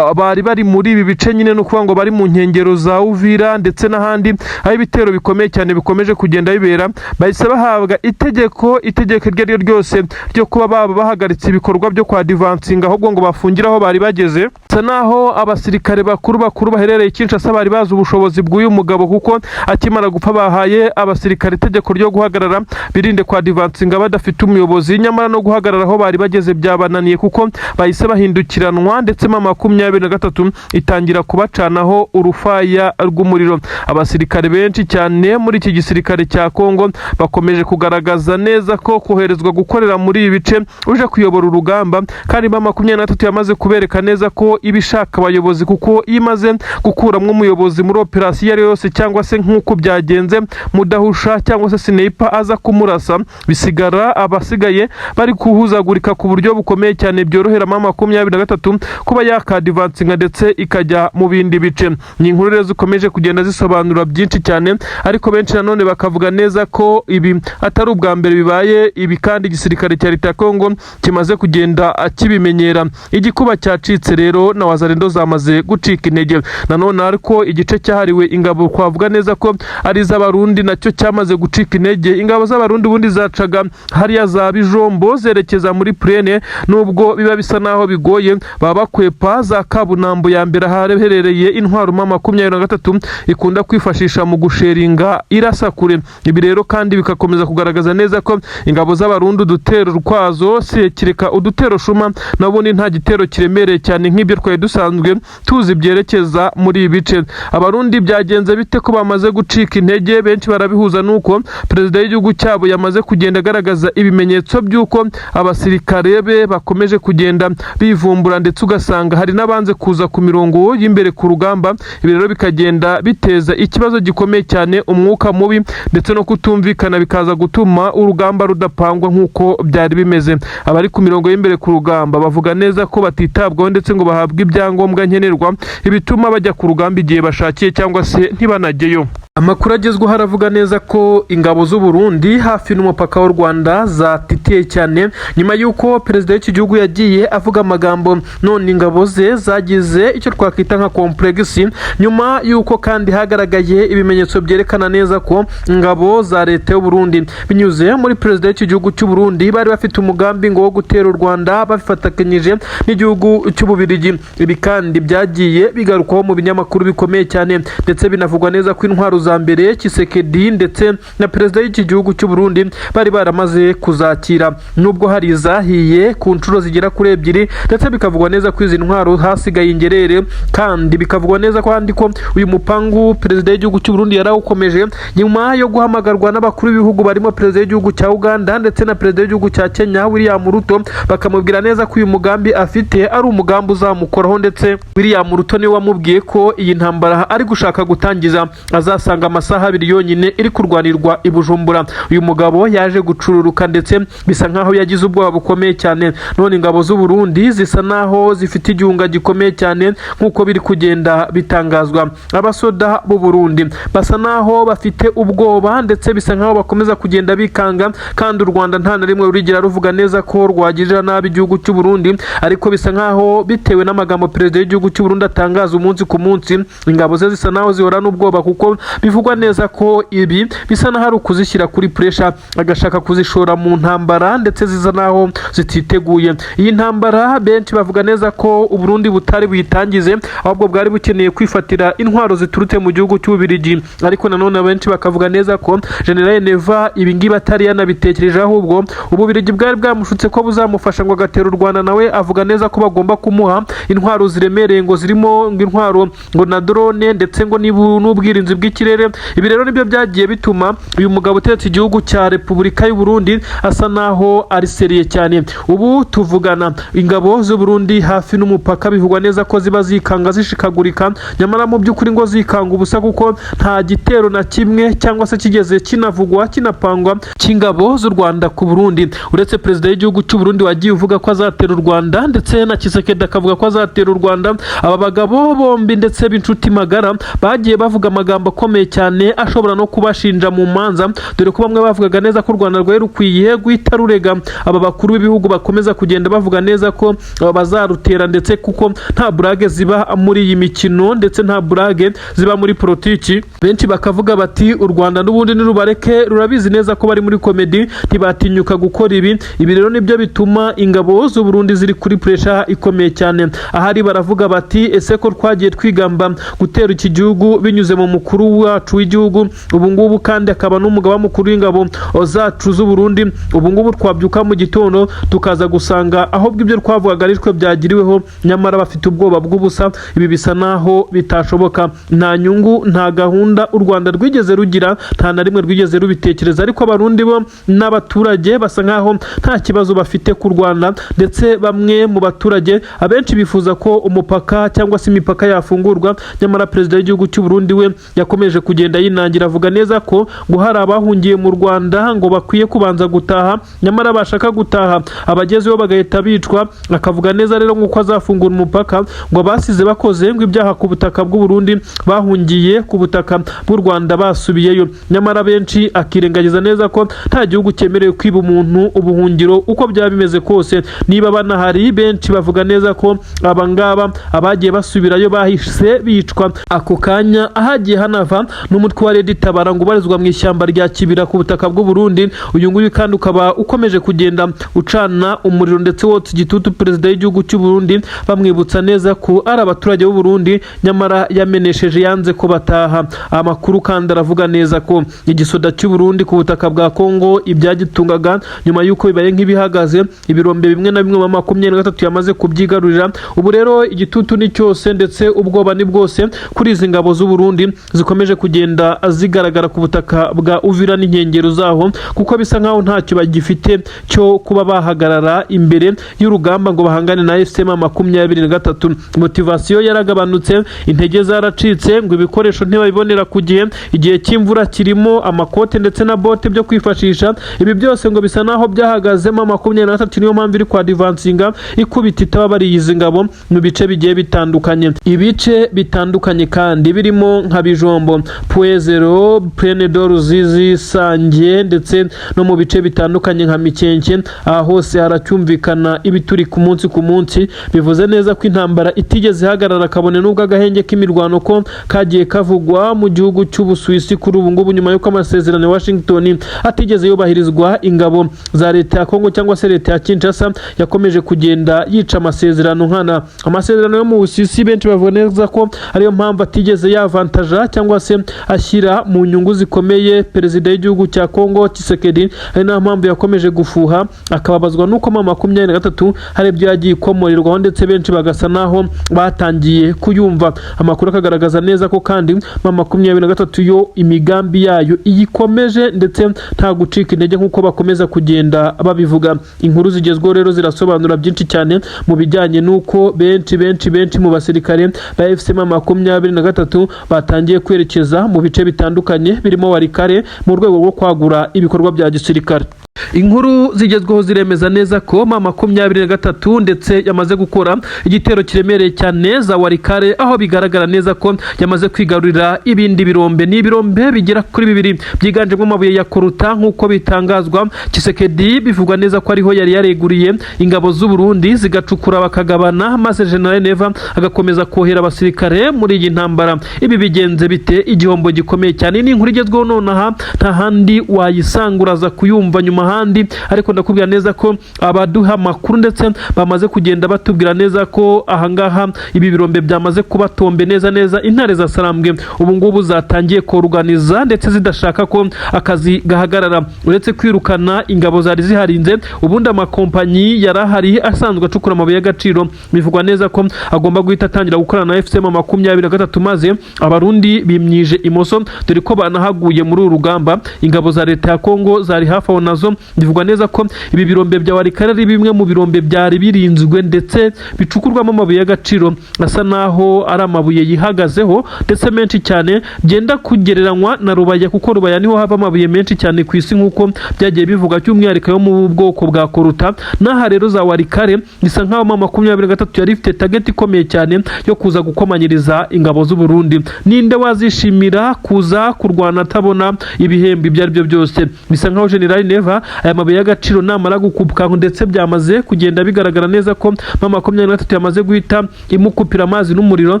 bari bari muri ibi bice nyine, no ukuvuga ngo bari mu nkengero za Uvira ndetse n'ahandi aho ibitero bikomeye cyane bikomeje kugenda bibera, bahise bahabwa itegeko iryo ari ryo ryose ryo kuba baba bahagaritse ibikorwa byo kwa divansinga, ahubwo ngo bafungire aho bari bageze. Bisa naho abasirikare bakuru bakuru baherereye Kinshasa bari bazi ubushobozi bw'uyu mugabo, kuko akimara gupfa bahaye abasirikare itegeko ryo guhagarara, birinde kwa divansinga badafite umuyobozi. Nyamara no guhagarara aho bari bageze byabananiye, kuko bahise bahindukiranwa, ndetse M23 itangira kubacanaho urufaya rw'umuriro. Abasirikare benshi cyane muri iki gisirikare cya Kongo bakomeje kugaragaza neza ko koherezwa gukorera muri ibi bice uje kuyobora urugamba, kandi M23 yamaze kubereka neza ko iba ishaka abayobozi, kuko iyo imaze gukuramo umuyobozi muri operasiyo iyo ari yo yose, cyangwa se nk'uko byagenze Mudahusha cyangwa se sniper aza kumurasa, bisigara abasigaye bari kuhuzagurika ku buryo bukomeye cyane, byorohera M23 kuba yakadivansinga ndetse ikajya mu bindi bice. Ni inkuru rero zikomeje kugenda zisobanura byinshi cyane, ariko benshi nanone bakavuga neza ko ibi atari ubwa mbere bibaye ibi, kandi igisirikare cya leta ya Kongo kimaze kugenda kibimenyera. Igikuba cyacitse rero, na Wazalendo zamaze gucika intege nanone, ariko igice cyahariwe ingabo twavuga neza ko ari iz'Abarundi nacyo cyamaze gucika intege. Ingabo z'Abarundi ubundi zacaga hariya za Bijombo zerekeza muri plaine, nubwo biba bisa naho bigoye, baba bakwepa za Kabunambo ya mbere ahaherereye intwaro M23 ikunda kwifashisha mu gusheringa irasa kure. Ibi rero kandi bikakomeza kugaragaza neza ko ingabo z'Abarundi udutero rwazo si kereka udutero shuma, nabundi nta gitero kiremereye cyane nk'ibyo twari dusanzwe tuzi byerekeza muri ibi bice. Abarundi byagenze bite ko bamaze gucika intege? Benshi barabihuza nuko perezida w'igihugu cyabo yamaze kugenda agaragaza ibimenyetso by'uko abasirikare be bakomeje kugenda bivumbura, ndetse ugasanga hari n'abanze kuza ku mirongo y'imbere ku rugamba. Ibi rero bikagenda biteza ikibazo gikomeye cyane, umwuka mubi ndetse no kutumvikana, bikaza gutuma urugamba rudapangwa nk'uko byari bimeze. Abari ku mirongo y'imbere ku rugamba bavuga neza ko batitabwaho ndetse ngo bahabwe bahabwa ibyangombwa nkenerwa, ibituma bajya ku rugamba igihe bashakiye cyangwa se ntibanajyeyo. Amakuru agezweho aravuga neza ko ingabo z'u Burundi hafi n'umupaka w'u Rwanda zatitiye cyane nyuma y'uko perezida w'iki gihugu yagiye avuga amagambo, none ingabo ze zagize icyo twakwita nka complexe, nyuma y'uko kandi hagaragaye ibimenyetso byerekana neza ko ingabo za leta y'u Burundi binyuze muri perezida w'iki gihugu cy'u Burundi bari bafite umugambi ngo wo gutera u Rwanda babifatikanyije n'igihugu cy'Ububirigi. Ibi kandi byagiye bigarukwaho mu binyamakuru bikomeye cyane, ndetse binavugwa neza ko intwaro za mbere Tshisekedi ndetse na perezida w'iki gihugu cy'u Burundi bari baramaze kuzakira, nubwo hari izahiye ku nshuro zigera kuri ebyiri, ndetse bikavugwa neza ko izi ntwaro hasigaye ingerere. Kandi bikavugwa neza ko kandi ko uyu mupangu perezida w'igihugu cy'u Burundi yarawukomeje nyuma yo guhamagarwa n'abakuru b'ibihugu barimo perezida w'igihugu cya Uganda ndetse na perezida w'igihugu cya Kenya William Ruto, bakamubwira neza ko uyu mugambi afite ari umugambi uzamukoraho. Ndetse William Ruto niwe wamubwiye ko iyi ntambara ari gushaka gutangiza azasanga amasaha 2 yonyine iri kurwanirwa i Bujumbura. Uyu mugabo yaje gucururuka, ndetse bisa nkaho yagize ubwoba bukomeye cyane. None ingabo z'u Burundi zisa naho zifite igihunga gikomeye cyane nk'uko biri kugenda bitangazwa. Abasoda b'u Burundi basa naho bafite ubwoba, ndetse bisa nkaho bakomeza kugenda bikanga, kandi u Rwanda nta na rimwe rurigera ruvuga neza ko rwagirira nabi igihugu cy'u Burundi. Ariko bisa nkaho bitewe n'amagambo perezida w'igihugu cy'u Burundi atangaza umunsi ku munsi, ingabo ze zisa naho zihora n'ubwoba, kuko bivugwa neza ko ibi bisa naho ari ukuzishyira kuri pressure, agashaka kuzishora mu ntambara, ndetse zisa naho zititeguye iyi ntambara. Benshi bavuga neza ko Uburundi butari buyitangize, ahubwo bwari bukeneye kwifatira intwaro ziturutse mu gihugu cy'Ububirigi. Ariko nanone abenshi bakavuga neza ko General Neva ibi ngibi atari yanabitekereje, ahubwo Ububirigi bwari bwamushutse ko buzamufasha ngo agatera u Rwanda. Nawe avuga neza ko bagomba kumuha intwaro ziremereye, ngo zirimo ngo intwaro ngo na drone, ndetse ngo n'ubwirinzi bw'ikirere. Ibi rero nibyo byagiye bituma uyu mugabo uteretse igihugu cya Repubulika y'u Burundi asa naho ari sérieux cyane. Ubu tuvugana, ingabo z'u Burundi hafi n'umupaka bivugwa neza ko ziba zikanga, zishikagurika, nyamara mu by'ukuri ngo zikanga ubusa, kuko nta gitero na kimwe cyangwa se kigeze kinavugwa, kinapangwa cy'ingabo z'u Rwanda ku Burundi, uretse perezida w'igihugu cy'u Burundi wagiye uvuga ko azatera u Rwanda, ndetse na Tshisekedi akavuga ko azatera u Rwanda. Aba bagabo bombi ndetse b'inshuti magara bagiye bavuga amagambo akomeye cyane ashobora no kubashinja mu manza, dore ko bamwe bavugaga neza ko u Rwanda rwari rukwiye guhita rurega aba bakuru b'ibihugu bakomeza kugenda bavuga neza ko bazarutera, ndetse kuko nta blague ziba muri iyi mikino, ndetse nta blague ziba muri politiki. Benshi bakavuga bati: "U Rwanda n'ubundi nirubareke, rurabizi neza ko bari muri comédie, ntibatinyuka gukora ibi." Ibi rero nibyo bituma ingabo z'u Burundi ziri kuri pressure ikomeye cyane. Ahari baravuga bati: "Ese ko twagiye twigamba gutera iki gihugu binyuze mu mukuru wacu w'igihugu, ubu ngubu kandi akaba n'umugaba mukuru w'ingabo zacu z'u Burundi, ubu ngubu twabyuka mu gitondo tukaza gusanga ahubwo ibyo twavugaga ari twe byagiriweho?" Nyamara bafite ubwoba bw'ubusa. Ibi bisa naho bitashoboka. Nta nyungu, nta gahunda u Rwanda rwigeze rugira, nta na rimwe rwigeze rubitekereza. Ariko Abarundi bo n'abaturage basa nkaho nta kibazo bafite ku Rwanda, ndetse bamwe mu baturage, abenshi bifuza ko umupaka cyangwa se imipaka yafungurwa. Nyamara perezida w'igihugu cy'u Burundi we yakomeje kugenda yinangira, avuga neza ko ngo hari abahungiye mu Rwanda ngo bakwiye kubanza gutaha, nyamara bashaka gutaha abagezeyo bagahita bicwa. Akavuga neza rero nk'uko azafungura umupaka, ngo basize bakoze ngo ibyaha ku butaka bw'u Burundi bahungiye ku butaka bw'u Rwanda basubiyeyo. Nyamara benshi akirengagiza neza ko nta gihugu cyemerewe kwiba umuntu ubuhungiro uko byaba bimeze kose, niba banahari. Benshi bavuga neza ko abangaba abagiye basubirayo bahise bicwa ako kanya. Ahagiye hanava n'umutwe wa Red Tabara ngo ubarizwa mu ishyamba rya Kibira ku butaka bw'u Burundi. Uyu nguyu kandi ukaba ukomeje kugenda ucana umuriro, ndetse wotsa igitutu perezida w'igihugu cy'u Burundi, bamwibutsa neza ko ari abaturage b'u Burundi nyamara yamenesheje, yanze ko bataha. Amakuru kandi aravuga neza ko igisoda cy'u Burundi ku butaka bwa Kongo ibyagitungaga nyuma y'uko bibaye nk'ibihagaze, ibirombe bimwe na bimwe mu 23 yamaze kubyigarurira. Ubu rero igitutu ni cyose, ndetse ubwoba ni bwose kuri izi ngabo z'u Burundi zikomeje kugenda kugenda zigaragara ku butaka bwa Uvira n'inkengero zaho, kuko bisa nkaho ntacyo bagifite cyo kuba bahagarara imbere y'urugamba ngo bahangane na AFC M23. Motivation yaragabanutse, intege zaracitse, ngo ibikoresho ntibabibonera ku gihe, igihe cy'imvura kirimo amakote ndetse na bote byo kwifashisha. Ibi byose ngo bisa naho byahagazemo 23, niyo mpamvu iri kwa advancinga ikubita itababariye izi ngabo mu bice bigiye bitandukanye. Ibice bitandukanye kandi birimo nka Bijombo, Point Zéro, Plaine de Ruzizi, Sange, ndetse no mu bice bitandukanye nka Mikenke. Aha hose haracyumvikana ibituri ku munsi ku munsi, bivuze neza ko intambara itigeze ihagarara, kabone n'ubwo agahenge k'imirwano ko kagiye kavugwa mu gihugu cy'Ubusuwisi. Kuri ubu ngubu, nyuma y'uko amasezerano ya Washington atigeze yubahirizwa, ingabo za leta ya Kongo cyangwa se leta ya Kinshasa yakomeje kugenda yica amasezerano nkana, amasezerano yo mu Busuwisi. Benshi bavuga neza ko ariyo mpamvu atigeze yavantaja cyangwa se ashyira mu nyungu zikomeye perezida w'igihugu cya Kongo Tshisekedi, ari nayo mpamvu yakomeje gufuha akababazwa n'uko M23 hari ibyo yagiye ikomorerwaho, ndetse benshi bagasa naho batangiye kuyumva. Amakuru akagaragaza neza ko kandi M23 yo imigambi yayo iyikomeje, ndetse nta gucika intege nk'uko bakomeza kugenda babivuga. Inkuru zigezweho rero zirasobanura byinshi cyane mu bijyanye n'uko benshi benshi benshi mu basirikare ba AFC M23 batangiye kwerekeza mu bice bitandukanye birimo Walikale mu rwego rwo kwagura ibikorwa bya gisirikare. Inkuru zigezweho ziremeza neza ko M23 ndetse yamaze gukora igitero kiremereye cyane za Walikale, aho bigaragara neza ko yamaze kwigarurira ibindi birombe. Ni ibirombe bigera kuri bibiri byiganjemo amabuye ya coltan, nk'uko bitangazwa. Tshisekedi bivugwa neza ko ariho yari yareguriye ingabo z'u Burundi zigacukura bakagabana, maze General Neva agakomeza kohera abasirikare muri iyi ntambara. Ibi bigenze bite? Igihombo gikomeye cyane. Ni inkuru igezweho nonaha, nta handi wayisanga, uraza kuyumva nyuma ahandi, ariko ndakubwira neza ko abaduha amakuru ndetse bamaze kugenda batubwira neza ko ahangaha ibi birombe byamaze kubatombe neza neza. Intare za Sarambwe ubu ngubu zatangiye koruganiza ndetse zidashaka ko akazi gahagarara. Uretse kwirukana ingabo zari ziharinze, ubundi amakompanyi yari ahari asanzwe acukura amabuye y'agaciro bivugwa neza ko agomba guhita atangira gukorana na AFC M23, maze Abarundi bimyije imoso, dore ko banahaguye muri uru rugamba. Ingabo za leta ya Kongo zari hafi aho nazo, bivugwa neza ko ibi birombe bya Walikale ari bimwe mu birombe byari birinzwe ndetse bicukurwamo amabuye y'agaciro asa naho ari amabuye yihagazeho ndetse menshi cyane, byenda kugereranywa na Rubaya, kuko Rubaya niho hava amabuye menshi cyane ku isi nk'uko byagiye bivuga, by'umwihariko yo mu bwoko bwa coltan. N'aha rero za Walikale bisa nkaho M23 yari ifite target ikomeye cyane yo kuza gukomanyiriza ingabo z'u Burundi. Ninde wazishimira kuza kurwana atabona ibihembo ibyo ari byo byose? Bisa nkaho General Neva aya mabuye y'agaciro namara gukupwa, ndetse byamaze kugenda bigaragara neza ko M23 yamaze guhita imukupira amazi n'umuriro,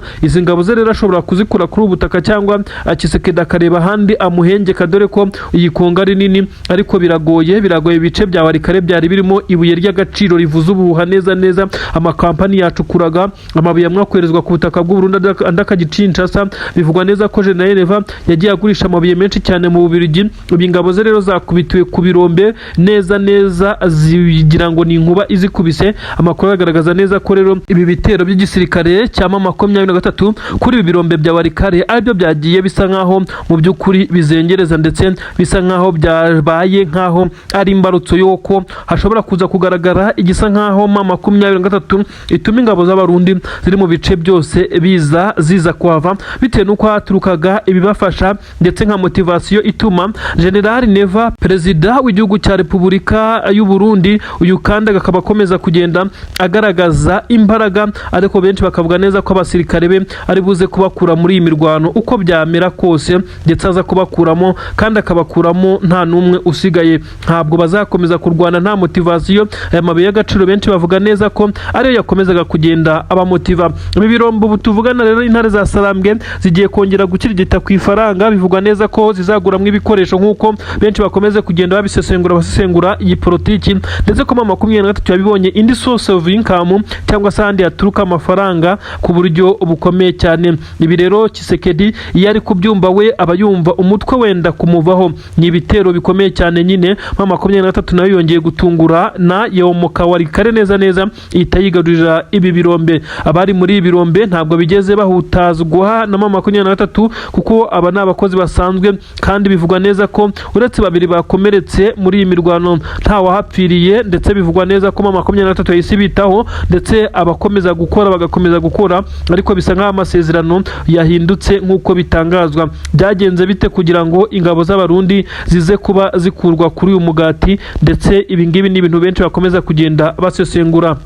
izi ngabo ze rero ashobora kuzikura kuri ubu butaka cyangwa Tshisekedi akareba ahandi amuhengeka, dore ko iyi Kongo ari nini. Ariko biragoye, biragoye. Ibice bya Walikale byari birimo ibuye ry'agaciro rivuza ubuhuha neza neza. Amakampani yacukuraga amabuye amwe akoherezwa ku butaka bw'u Burundi, andi akajya i Kinshasa. Bivugwa neza ko General Neva yagiye agurisha amabuye menshi cyane mu Bubiligi. Ubu ingabo ze rero zakubitiwe ku birombe neza neza, zigira ngo ni inkuba izikubise. Amakuru agaragaza neza ko rero ibi bitero by'igisirikare cya M23 kuri ibi birombe bya Walikale aribyo byagiye bisa nkaho mu by'ukuri bizengereza, ndetse bisa nkaho byabaye nkaho ari imbarutso y'uko hashobora kuza kugaragara igisa nkaho M23 ituma ingabo z'Abarundi ziri mu bice byose biza ziza kuhava, bitewe n'uko haturukaga ibibafasha, ndetse nka motivation ituma General Neva, perezida w'igihugu cya Repubulika y'u Burundi, uyu kandi akaba akomeza kugenda agaragaza imbaraga, ariko benshi bakavuga neza ko abasirikare be ari buze kubakura muri iyi mirwano uko byamera kose, ndetse aza kubakuramo kandi akabakuramo nta n'umwe usigaye. Ntabwo bazakomeza kurwana nta motivation. Aya mabuye y'agaciro benshi bavuga neza ko ariyo yakomezaga kugenda abamotiva. Ibi birombo ubu tuvugana rero, intare za Sarambwe zigiye kongera gukirigita ku ifaranga. Bivugwa neza ko zizaguramo ibikoresho, nk'uko benshi bakomeze kugenda babisesengura. abasesengura iyi politiki, ndetse ko M23 yabibonye indi source of income cyangwa se ahandi haturuka amafaranga ku buryo bukomeye cyane. Ibi rero Tshisekedi iyo ari kubyumva, we aba yumva umutwe wenda kumuvaho. Ni ibitero bikomeye cyane nyine. M23 nayo yongeye gutungura na yomoka Walikale neza neza, ihita yigarurira ibi birombe. Abari muri ibi birombe ntabwo bigeze bahutazwa na M23, kuko aba ni abakozi basanzwe, kandi bivugwa neza ko uretse babiri bakomeretse muri iyi mirwano nta wahapfiriye. Ndetse bivugwa neza ko M23 yahise ibitaho, ndetse abakomeza gukora bagakomeza gukora, ariko bisa nk'aho amasezerano yahindutse nk'uko bitangazwa. Byagenze bite kugira ngo ingabo z'Abarundi zize kuba zikurwa kuri uyu mugati? Ndetse ibi ngibi ni ibintu benshi bakomeza kugenda basesengura.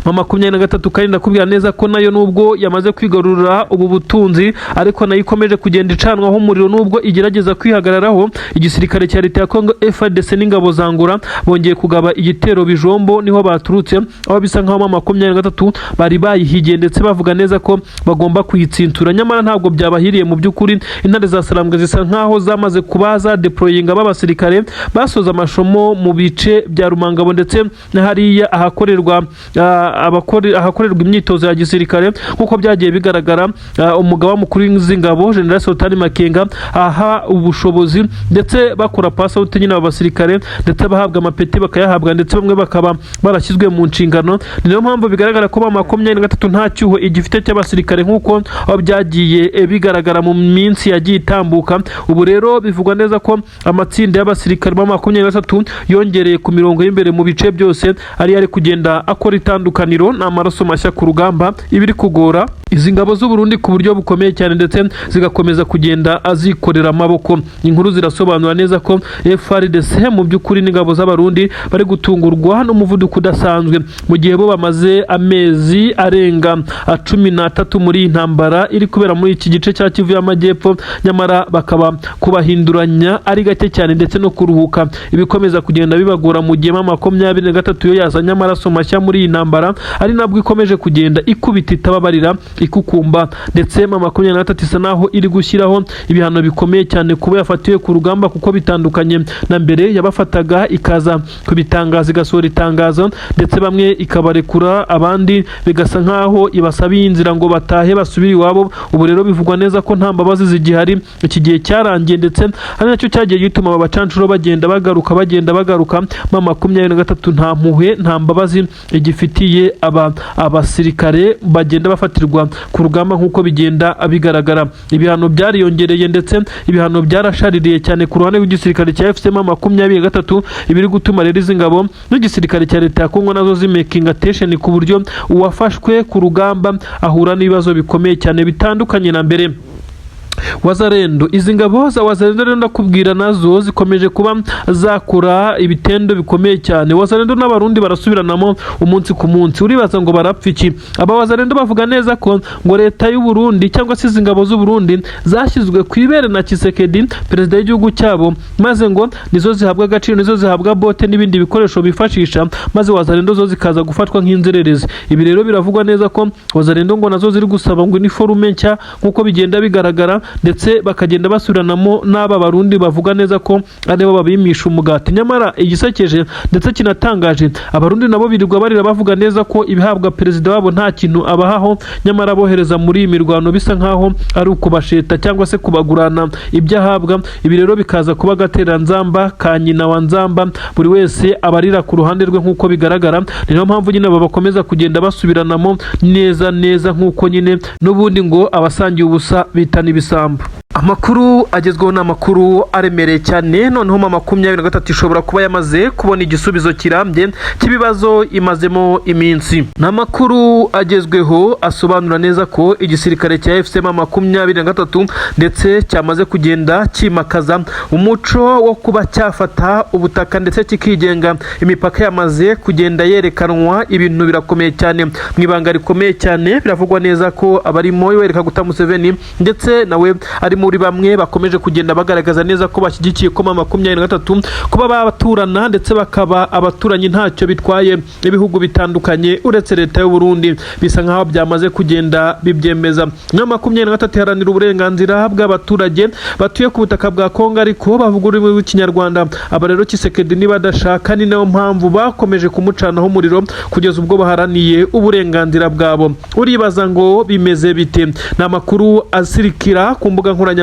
M23 kandi ndakubwira neza ko nayo, nubwo yamaze kwigarurira ubu butunzi, ariko nayo ikomeje kugenda icanwaho umuriro nubwo igerageza kwihagararaho. Igisirikare cya leta ya Congo, FARDC n'ingabo za Angola bongeye kugaba igitero Bijombo, niho baturutse, aho bisa nkaho M23 bari bayihigiye, ndetse bavuga neza ko bagomba kuyitsintura, nyamara ntabwo byabahiriye. Mu by'ukuri intare za Sarambwe zisa nkaho zamaze kuba zadeployinga b'abasirikare basoza amashomo mu bice bya Rumangabo, ndetse na hariya ahakorerwa imyitozo ya gisirikare, nk'uko byagiye bigaragara. Umugaba mukuru w'ingabo, General Sultani Makenga, aha ubushobozi ndetse bakora pass out nyine aba basirikare, ndetse bahabwa amapeti bakayahabwa, ndetse bamwe bakaba barashyizwe mu nshingano. Ni niyo mpamvu bigaragara ko M23 nta cyuho igifite cy'abasirikare, nk'uko aho byagiye bigaragara mu minsi yagiye itambuka. Ubu rero bivugwa neza ko amatsinda y'abasirikare ba 23 yongereye ku mirongo y'imbere mu bice byose, ari kugenda akora itandukaniro. Ni amaraso mashya ku rugamba, ibiri kugora izi ngabo z'u Burundi ku buryo bukomeye cyane, ndetse zigakomeza kugenda azikorera amaboko. Inkuru zirasobanura neza ko FARDC mu by'ukuri n'ingabo z'Abarundi bari gutungurwa n'umuvuduko udasanzwe, mu gihe bo bamaze amezi arenga 13 muri iyi ntambara iri kubera muri iki gice cya Kivu y'Amajyepfo, nyamara bakaba kubahinduranya ari gake cyane, ndetse no kuruhuka ibikomeza kugenda bibagora, mu gihe M23 yo yazanye amaraso mashya muri iyi ntambara, ari nabwo ikomeje kugenda ikubita itababarira, ikukumba. Ndetse M23 isa naho iri gushyiraho ibihano bikomeye cyane kuba yafatiwe ku rugamba, kuko bitandukanye na mbere yabafataga ikaza kubitangaza, igasohora itangazo, ndetse bamwe ikabarekura, abandi bigasa nkaho ibasabiye inzira ngo batahe basubire iwabo. Ubu rero bivugwa neza ko nta mbabazi zigihari, iki gihe cyarangiye, ndetse ari nacyo cyagiye gituma aba bacancuro bagenda bagaruka, bagenda bagaruka. M23 nta mpuhwe, nta mbabazi igifitiye aba abasirikare bagenda bafatirwa ku rugamba. Nk'uko bigenda bigaragara, ibihano byariyongereye, ndetse ibihano byarashaririye cyane ku ruhande rw'igisirikare cya AFC M23, ibiri gutuma rero izi ngabo n'igisirikare cya leta ya Kongo nazo zimakinga attention, ku buryo uwafashwe ku rugamba ahura n'ibibazo bikomeye cyane bitandukanye na mbere. Wazalendo, izi ngabo za Wazalendo rero ndakubwira nazo zikomeje kuba zakora ibitendo bikomeye cyane. Wazalendo n'Abarundi barasubiranamo umunsi ku munsi. Uribaza ngo barapfa iki? Aba Wazalendo bavuga neza ko ngo leta y'u Burundi cyangwa se izi ngabo z'u Burundi zashyizwe ku ibere na Tshisekedi, perezida w'igihugu cyabo, maze ngo nizo zihabwa agaciro, nizo zihabwa bote n'ibindi bikoresho bifashisha, maze Wazalendo zo zikaza gufatwa nk'inzererezi. Ibi rero biravugwa neza ko Wazalendo ngo nazo ziri gusaba ngo uniforme nshya, nk'uko bigenda bigaragara, ndetse bakagenda basubiranamo n'aba Barundi bavuga neza ko aribo babimisha umugati. Nyamara igisekeje ndetse kinatangaje, Abarundi nabo birirwa barira bavuga neza ko ibihabwa perezida wabo nta kintu abahaho, nyamara bohereza muri iyi mirwano bisa nkaho ari ukubasheta cyangwa se kubagurana ibyo ahabwa. Ibi rero bikaza kuba agatereranzamba ka nyina wa nzamba, buri wese abarira ku ruhande rwe nk'uko bigaragara. Ni nayo mpamvu nyine aba bakomeza kugenda basubiranamo neza neza, nk'uko nyine n'ubundi ngo abasangiye ubusa bitana ibisambo. Amakuru agezweho ni amakuru aremereye cyane. Noneho M23 ishobora kuba yamaze kubona igisubizo kirambye cy'ibibazo imazemo iminsi. Ni amakuru agezweho asobanura neza ko igisirikare cya AFC M23 ndetse cyamaze kugenda cyimakaza umuco wo kuba cyafata ubutaka ndetse kikigenga. Imipaka yamaze kugenda yerekanwa, ibintu birakomeye cyane mu ibanga rikomeye cyane. Biravugwa neza ko abarimo Yoweri Kaguta Museveni, ndetse nawe arimo Kuri bamwe bakomeje kugenda bagaragaza neza ko bashyigikiye ko M23 kuba baturana ndetse bakaba abaturanyi ntacyo bitwaye ibihugu bitandukanye uretse leta y'u Burundi, bisa nkaho byamaze kugenda bibyemeza. M23 iharanira uburenganzira bw'abaturage batuye ku butaka bwa Kongo ariko bavuga ururimi rw'Ikinyarwanda. Aba rero Tshisekedi niba adashaka, ni nayo mpamvu bakomeje kumucanaho umuriro kugeza ubwo baharaniye uburenganzira bwabo. Uribaza ngo bimeze bite? Ni amakuru asirikira ku mbuga nkoranyambaga.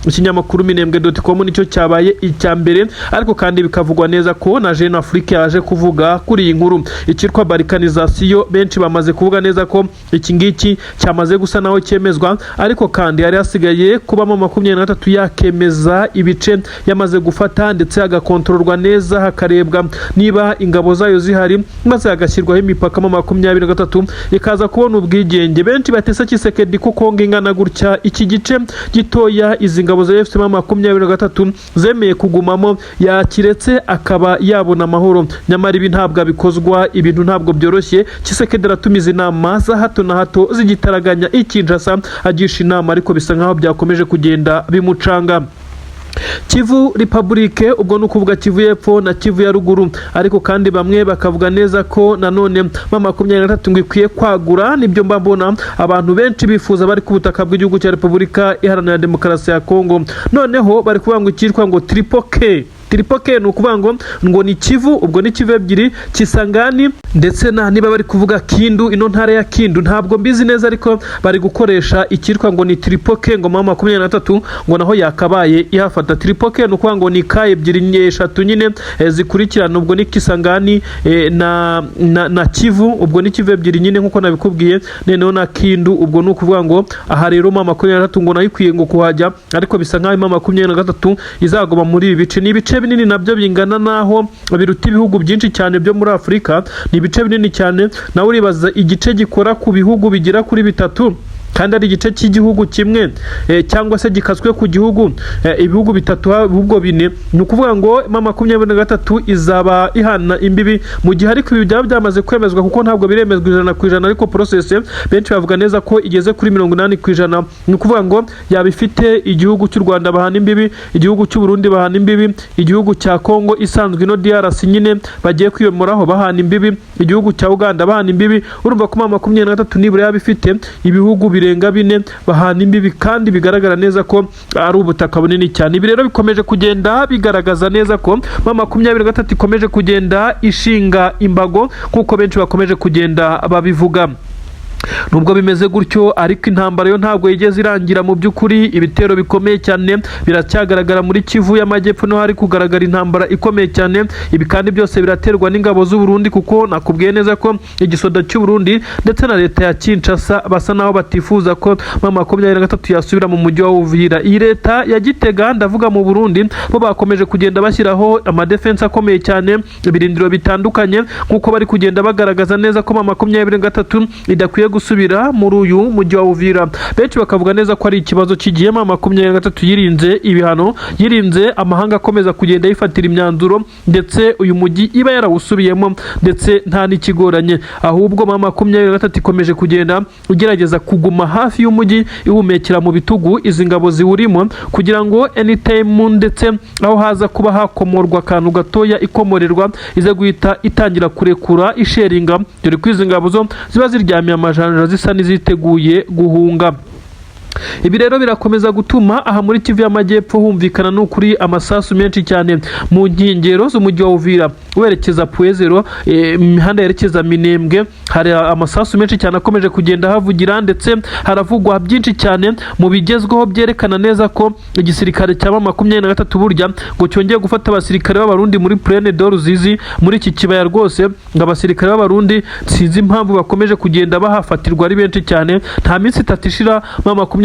Ikinyamakuru Minembwe.com nicyo cyabaye icya mbere, ariko kandi bikavugwa neza ko na Jeune Afrique yaje kuvuga kuri iyi nkuru. Icyitwa balkanisation, benshi bamaze kuvuga neza ko iki ngiki cyamaze gusa naho cyemezwa, ariko kandi hari hasigaye kubamo 23 yakemeza ibice yamaze gufata ndetse hagakontororwa neza, hakarebwa niba ingabo zayo zihari, maze hagashyirwaho imipaka, mu 23 ikaza kubona ubwigenge. Benshi batesa Tshisekedi ko Kongo ingana gutya, iki gice gitoya izi ngabo za AFC 23 zemeye kugumamo, yakiretse akaba yabona amahoro. Nyamara ibi ntabwo abikozwa, ibintu ntabwo byoroshye. Tshisekedi aratumiza inama za hato na hato z'igitaraganya i Kinshasa, agisha inama, ariko bisa nkaho byakomeje kugenda bimucanga. Kivu Republique, ubwo ni ukuvuga Kivu y'Epfo na Kivu ya Ruguru, ariko kandi bamwe bakavuga neza ko nanone M23 ngo ikwiye kwagura. Nibyo mba mbona abantu benshi bifuza bari ku butaka bw'igihugu cya Repubulika Iharanira Demokarasi ya Kongo. Noneho bari kuvuga ngo icyitwa ngo triple K. Triple K ni ukuvuga ngo ni Kivu, ubwo ni Kivu ebyiri, Kisangani ndetse na niba bari kuvuga Kindu, ino ntara ya Kindu ntabwo mbizi neza, ariko bari gukoresha icyitwa ngo ni triple K, ngo M23 ngo naho yakabaye ihafata. Triple K ni ukuvuga ngo ni K ebyiri, eshatu nyine zikurikirana, ubwo ni Kisangani na Kivu, ubwo ni Kivu ebyiri nyine nkuko nabikubwiye, noneho na Kindu. Ubwo ni ukuvuga ngo aha rero M23 ngo nayo ikwiye ngo kuhajya, ariko bisa nkaho M23 izaguma muri ibi bice. Ni ibice binini nabyo bingana naho biruta ibihugu byinshi cyane byo muri Afurika. Ni ibice binini cyane. Nawe uribaza igice gikora ku bihugu bigera kuri bitatu kandi ari igice cy'igihugu kimwe, cyangwa se gikaswe ku gihugu, ibihugu bitatu, ahubwo bine. Ni ukuvuga ngo M23 izaba ihana imbibi mu gihe, ariko ibi byaba byamaze kwemezwa, kuko ntabwo biremezwa 100%, ariko process benshi bavuga neza ko igeze kuri 80%. Ni ukuvuga ngo yaba ifite igihugu cy'u Rwanda bahana imbibi, igihugu cy'u Burundi bahana imbibi, igihugu cya Kongo isanzwe ino DRC nyine bagiye kwiyomoraho bahana imbibi, igihugu cya Uganda bahana imbibi. Urumva ko M23 nibura yaba ifite ibihugu birenga bine bahana imbibi, kandi bigaragara neza ko ari ubutaka bunini cyane. Ibi rero bikomeje kugenda bigaragaza neza ko M23 ikomeje kugenda ishinga imbago nk'uko benshi bakomeje kugenda babivuga. Nubwo bimeze gutyo ariko, intambara yo ntabwo yigeze irangira. Mu by'ukuri ibitero bikomeye cyane biracyagaragara muri Kivu y'Amajyepfo, niho hari kugaragara intambara ikomeye cyane. Ibi kandi byose biraterwa n'ingabo z'u Burundi, kuko nakubwiye neza ko igisoda cy'u Burundi ndetse na leta ya Kinshasa basa naho batifuza ko M23 yasubira mu mujyi wa Uvira. Iyi leta ya Gitega, ndavuga mu Burundi, bo bakomeje kugenda bashyiraho amadefense akomeye cyane, ibirindiro bitandukanye, nk'uko bari kugenda bagaragaza neza ko M23 idakwiye gusubira muri uyu mujyi wa Uvira. Benshi bakavuga neza ko ari ikibazo kigiye. M23 yirinze ibihano, yirinze amahanga akomeza kugenda yifatira imyanzuro, ndetse uyu mujyi iba yarawusubiyemo ndetse nta n'ikigoranye. Ahubwo M23 ikomeje kugenda igerageza kuguma hafi y'umujyi, ihumekera mu bitugu izi ngabo ziwurimo, kugira ngo anytime ndetse aho haza kuba hakomorwa akantu gatoya ikomorerwa, ize guhita itangira kurekura isheringa, dore ko izi ngabo zo ziba ziryamiye amajanja, zisa n'iziteguye guhunga. Ibi rero birakomeza gutuma aha muri Kivu y'Amajyepfo humvikana n'ukuri amasasu menshi cyane mu nkengero z'umujyi wa Uvira, werekeza Pwezero, imihanda yerekeza Minembwe, hari amasasu menshi cyane akomeje kugenda havugira, ndetse haravugwa byinshi cyane mu bigezweho byerekana neza ko igisirikare cya M23 burya ngo cyongeye gufata abasirikare b'Abarundi muri Plaine de Ruzizi, muri iki kibaya rwose. Ngo abasirikare b'Abarundi sinzi impamvu bakomeje kugenda bahafatirwa ari benshi cyane. Nta minsi 3 ishira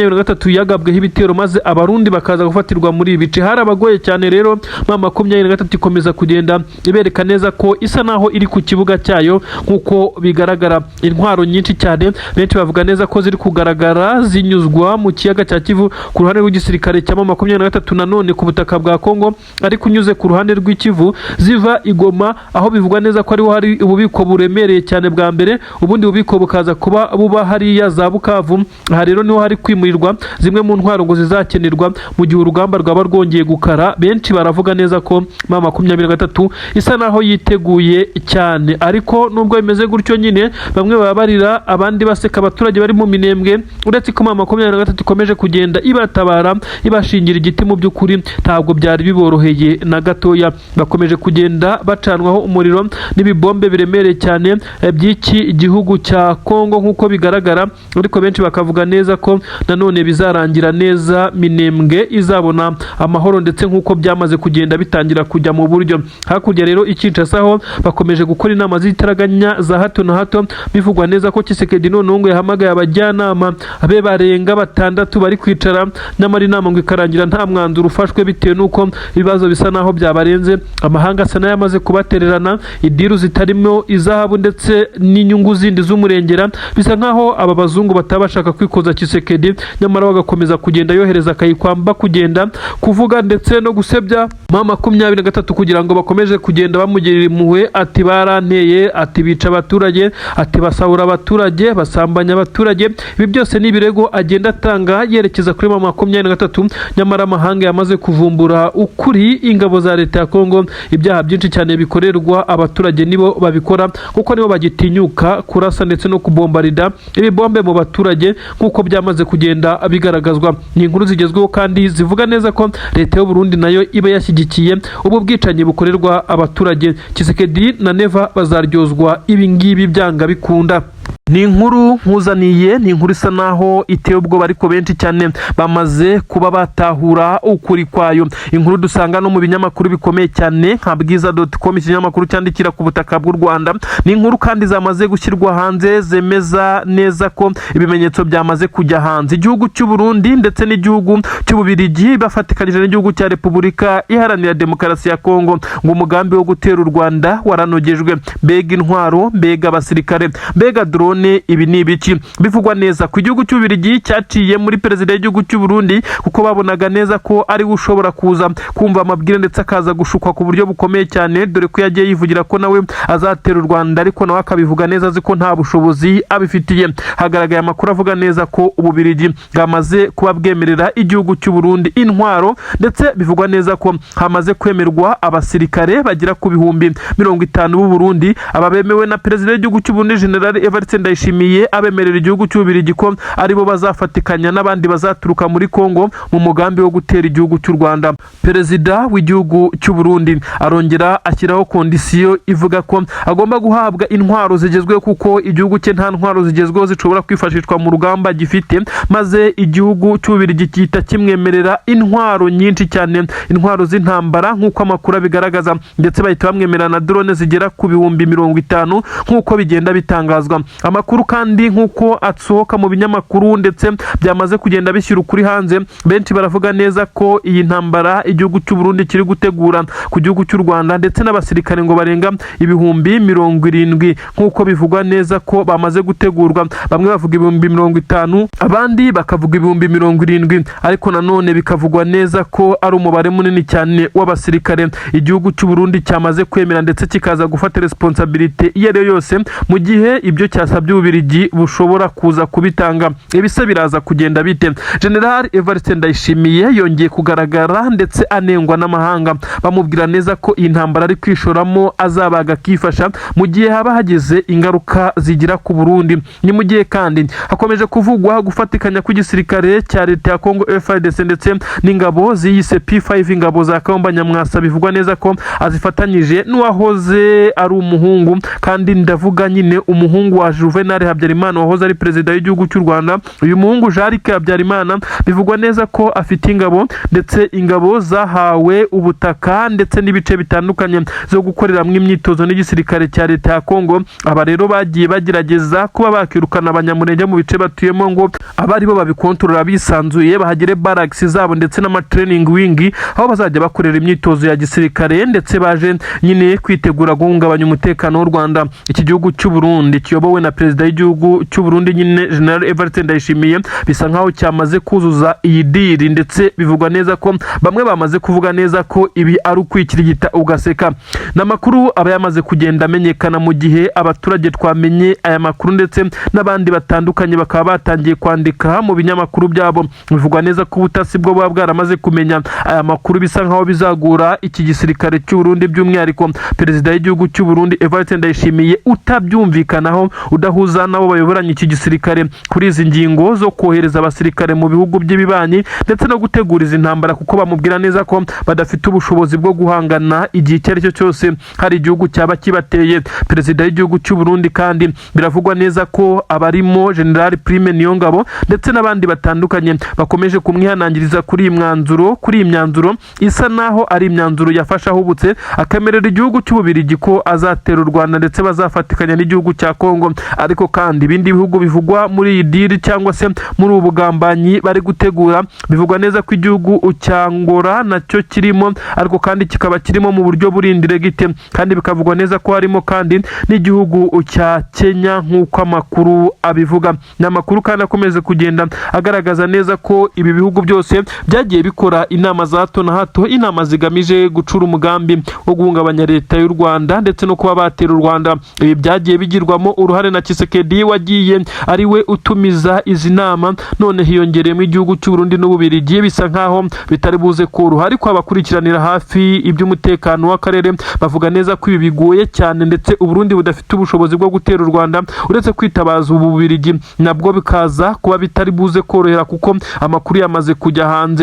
M23 yagabweho ibitero, maze Abarundi bakaza gufatirwa muri ibi bice. Hari abagoye cyane. Rero M23 ikomeza kugenda ibereka neza ko isa naho iri ku kibuga cyayo nk'uko bigaragara. Hagaragara intwaro nyinshi cyane, benshi bavuga neza ko ziri kugaragara zinyuzwa mu kiyaga cya Kivu ku ruhande rw'igisirikare cya M23, nanone ku butaka bwa Kongo, ariko unyuze ku ruhande rw'Ikivu ziva i Goma, aho bivugwa neza ko ariho hari ububiko buremereye cyane bwa mbere, ubundi bubiko bukaza kuba buba hariya za Bukavu. Aha rero niho hari kwimurirwa zimwe mu ntwaro ngo zizakenerwa mu gihe urugamba rwaba rwongeye gukara. Benshi baravuga neza ko M23 isa naho yiteguye cyane, ariko nubwo bimeze gutyo nyine, bamwe baba barira, abandi baseka. Abaturage bari mu Minembwe, uretse ko M23 ikomeje kugenda ibatabara, ibashingira igiti, mu by'ukuri ntabwo byari biboroheye na gatoya. Bakomeje kugenda bacanwaho umuriro n'ibibombe biremereye cyane by'iki gihugu cya Kongo nk'uko bigaragara, ariko benshi bakavuga neza ko nanone bizarangira neza, Minembwe izabona amahoro, ndetse nk'uko byamaze kugenda bitangira kujya mu buryo. Hakurya rero i Kinshasa ho bakomeje gukora inama z'itaraganya za hato na hato. Bivugwa neza ko Tshisekedi noneho ngo yahamagaye abajyanama be barenga batandatu bari kwicara, nyamara inama ngo ikarangira nta mwanzuro ufashwe, bitewe n'uko ibibazo bisa naho byabarenze. Amahanga asa n'ayamaze kubatererana, i deal zitarimo izahabu ndetse n'inyungu zindi z'umurengera. Bisa nkaho aba bazungu bataba bashaka kwikoza Tshisekedi, nyamara bagakomeza kugenda yohereza Kayikwamba kugenda kuvuga ndetse no gusebya M23 kugira ngo bakomeze kugenda bamugirira impuhwe, ati baranteye, ati bica abaturage, ati basahura abaturage, basambanya abaturage. Ibi byose ni ibirego agenda atanga yerekeza kuri M23, nyamara amahanga yamaze kuvumbura ukuri. Ingabo za leta ya Kongo, ibyaha byinshi cyane bikorerwa abaturage nibo babikora, kuko nibo bagitinyuka kurasa ndetse no kubombarida ibibombe mu baturage nk'uko byamaze kugenda bigaragazwa. Ni inkuru zigezweho kandi zivuga neza ko leta y'u Burundi nayo iba yashyigikiye ubu bwicanyi bukorerwa abaturage. Tshisekedi na Neva bazaryozwa ibi ngibi byanga bikunda. Ni inkuru nkuzaniye, ni inkuru isa naho iteye ubwoba, ariko benshi cyane bamaze kuba batahura ukuri kwayo. Inkuru dusanga no mu binyamakuru bikomeye cyane nka Bwiza.com, ikinyamakuru cyandikira ku butaka bw'u Rwanda. Ni inkuru kandi zamaze gushyirwa hanze, zemeza neza ko ibimenyetso byamaze kujya hanze. Igihugu cy'u Burundi ndetse n'igihugu cy'Ububirigi bafatikanyije n'igihugu cya Repubulika Iharanira Demokarasi ya Kongo, ngo umugambi wo gutera u Rwanda waranogejwe. Mbega intwaro, mbega abasirikare, mbega drone, ibi ni ibiki? Bivugwa neza ku gihugu cy'Ububirigi cyaciye muri perezida w'igihugu cy'u Burundi, kuko babonaga neza ko ari we ushobora kuza kumva amabwire ndetse akaza gushukwa ku buryo bukomeye cyane, dore ko yagiye yivugira ko nawe azatera u Rwanda, ariko nawe akabivuga neza azi ko nta bushobozi abifitiye. Hagaragaye amakuru avuga neza ko Ububirigi bwamaze kuba bwemerera igihugu cy'u Burundi intwaro, ndetse bivugwa neza ko hamaze kwemerwa abasirikare bagera ku 50,000 b'u Burundi. Aba bemewe na perezida w'igihugu cy'u Burundi, General Evariste Ndayishimiye, abemerera igihugu cy'Ububirigi ko aribo bazafatikanya n'abandi bazaturuka muri Kongo mu mugambi wo gutera igihugu cy'u Rwanda. Perezida w'igihugu cy'u Burundi arongera ashyiraho condition ivuga ko agomba guhabwa intwaro zigezweho, kuko igihugu cye nta ntwaro zigezweho zishobora kwifashishwa mu rugamba gifite, maze igihugu cy'Ububirigi gihita kimwemerera intwaro nyinshi cyane, intwaro z'intambara nk'uko amakuru abigaragaza, ndetse bahita bamwemerera na drone zigera ku 50,000 nk'uko bigenda bitangazwa. Amakuru kandi nk'uko asohoka mu binyamakuru ndetse byamaze kugenda bishyira ukuri hanze, benshi baravuga neza ko iyi ntambara igihugu cy'u Burundi kiri gutegura ku gihugu cy'u Rwanda, ndetse n'abasirikare ngo barenga 70,000 nk'uko bivugwa neza ko bamaze gutegurwa. Bamwe bavuga 50,000, abandi bakavuga 70,000, ariko nanone bikavugwa neza ko ari umubare munini cyane w'abasirikare igihugu cy'u Burundi cyamaze kwemera, ndetse kikaza gufata responsabilité iyo ari yo yose mu gihe ibyo cyasabye Ububirigi bushobora kuza kubitanga. Ibise biraza kugenda bite? General Evariste Ndayishimiye yongeye kugaragara ndetse anengwa n'amahanga, bamubwira neza ko iyi ntambara ari kwishoramo azabaga akifasha mu gihe haba hagize ingaruka zigira ku Burundi. Ni mu gihe kandi hakomeje kuvugwa gufatikanya kw'igisirikare cya leta ya Congo FARDC ndetse n'ingabo ziyise P5, ingabo za Kayumba Nyamwasa. Bivugwa neza ko azifatanyije n'uwahoze ari umuhungu, kandi ndavuga nyine umuhungu wa Juvenal Habyarimana, Juvenal Habyarimana wahoze ari perezida w'igihugu cy'u Rwanda. Uyu muhungu Jean Luc Habyarimana bivugwa neza ko afite ingabo, ndetse ingabo zahawe ubutaka ndetse n'ibice bitandukanye zo gukoreramo imyitozo n'igisirikare cya leta ya Kongo. Aba rero bagiye bagerageza kuba bakirukana Abanyamurenge mu bice batuyemo, ngo abe aribo babikontorora bisanzuye, bahagire barracks zabo ndetse n'ama training wing aho bazajya bakorera imyitozo ya gisirikare, ndetse baje nyine kwitegura guhungabanya umutekano w'u Rwanda. Iki gihugu cy'u Burundi kiyobowe na perezida w'igihugu cy'u Burundi nyine, General Evariste Ndayishimiye, bisa nkaho cyamaze kuzuza iyi deal, ndetse bivugwa neza ko bamwe bamaze kuvuga neza ko ibi ari ukwikirigita ugaseka. Ni amakuru aba yamaze kugenda amenyekana mu gihe abaturage twamenye aya makuru, ndetse n'abandi batandukanye bakaba batangiye kwandika mu binyamakuru byabo. Bivugwa neza ko ubutasi bwo buba bwaramaze kumenya aya makuru. Bisa nkaho bizagura iki gisirikare cy'u Burundi, by'umwihariko perezida w'igihugu cy'u Burundi Evariste Ndayishimiye, utabyumvikanaho, udahuza n'abo bayoboranye iki gisirikare kuri izi ngingo zo kohereza abasirikare mu bihugu by'ibibanyi ndetse no gutegura izi ntambara, kuko bamubwira neza ko badafite ubushobozi bwo guhangana igihe icyo ari cyo cyose hari igihugu cyaba kibateye. Perezida w'igihugu cy'u Burundi kandi biravugwa neza ko abarimo General Prime Niyongabo ndetse n'abandi batandukanye bakomeje kumwihanangiriza kuri iyi myanzuro isa naho ari imyanzuro yafashe ahubutse, akemerera igihugu cy'Ububirigi ko azatera u Rwanda ndetse bazafatikanya n'igihugu cya Kongo. Ariko kandi ibindi bihugu bivugwa muri iyi deal cyangwa se muri ubu bugambanyi bari gutegura, bivugwa neza ko igihugu cya Angola nacyo kirimo, ariko kandi kikaba kirimo mu buryo buri indirect, kandi bikavugwa neza ko harimo kandi n'igihugu cya Kenya nk'uko amakuru abivuga. Ni amakuru kandi akomeza kugenda agaragaza neza ko ibi bihugu byose byagiye bikora inama za hato na hato, inama zigamije gucura umugambi wo guhungabanya leta y'u Rwanda ndetse no kuba batera u Rwanda. Ibi byagiye bigirwamo uruhare na Tshisekedi wagiye ari we utumiza izi nama. None hiyongereyemo igihugu cy'u Burundi n'Ububirigi, bisa nkaho bitari buze koroha. Ariko abakurikiranira hafi iby'umutekano w'akarere bavuga neza ko ibi bigoye cyane, ndetse Uburundi budafite ubushobozi bwo gutera u Rwanda uretse kwitabaza ubu Bubirigi, nabwo bikaza kuba bitari buze korohera kuko amakuru yamaze kujya hanze.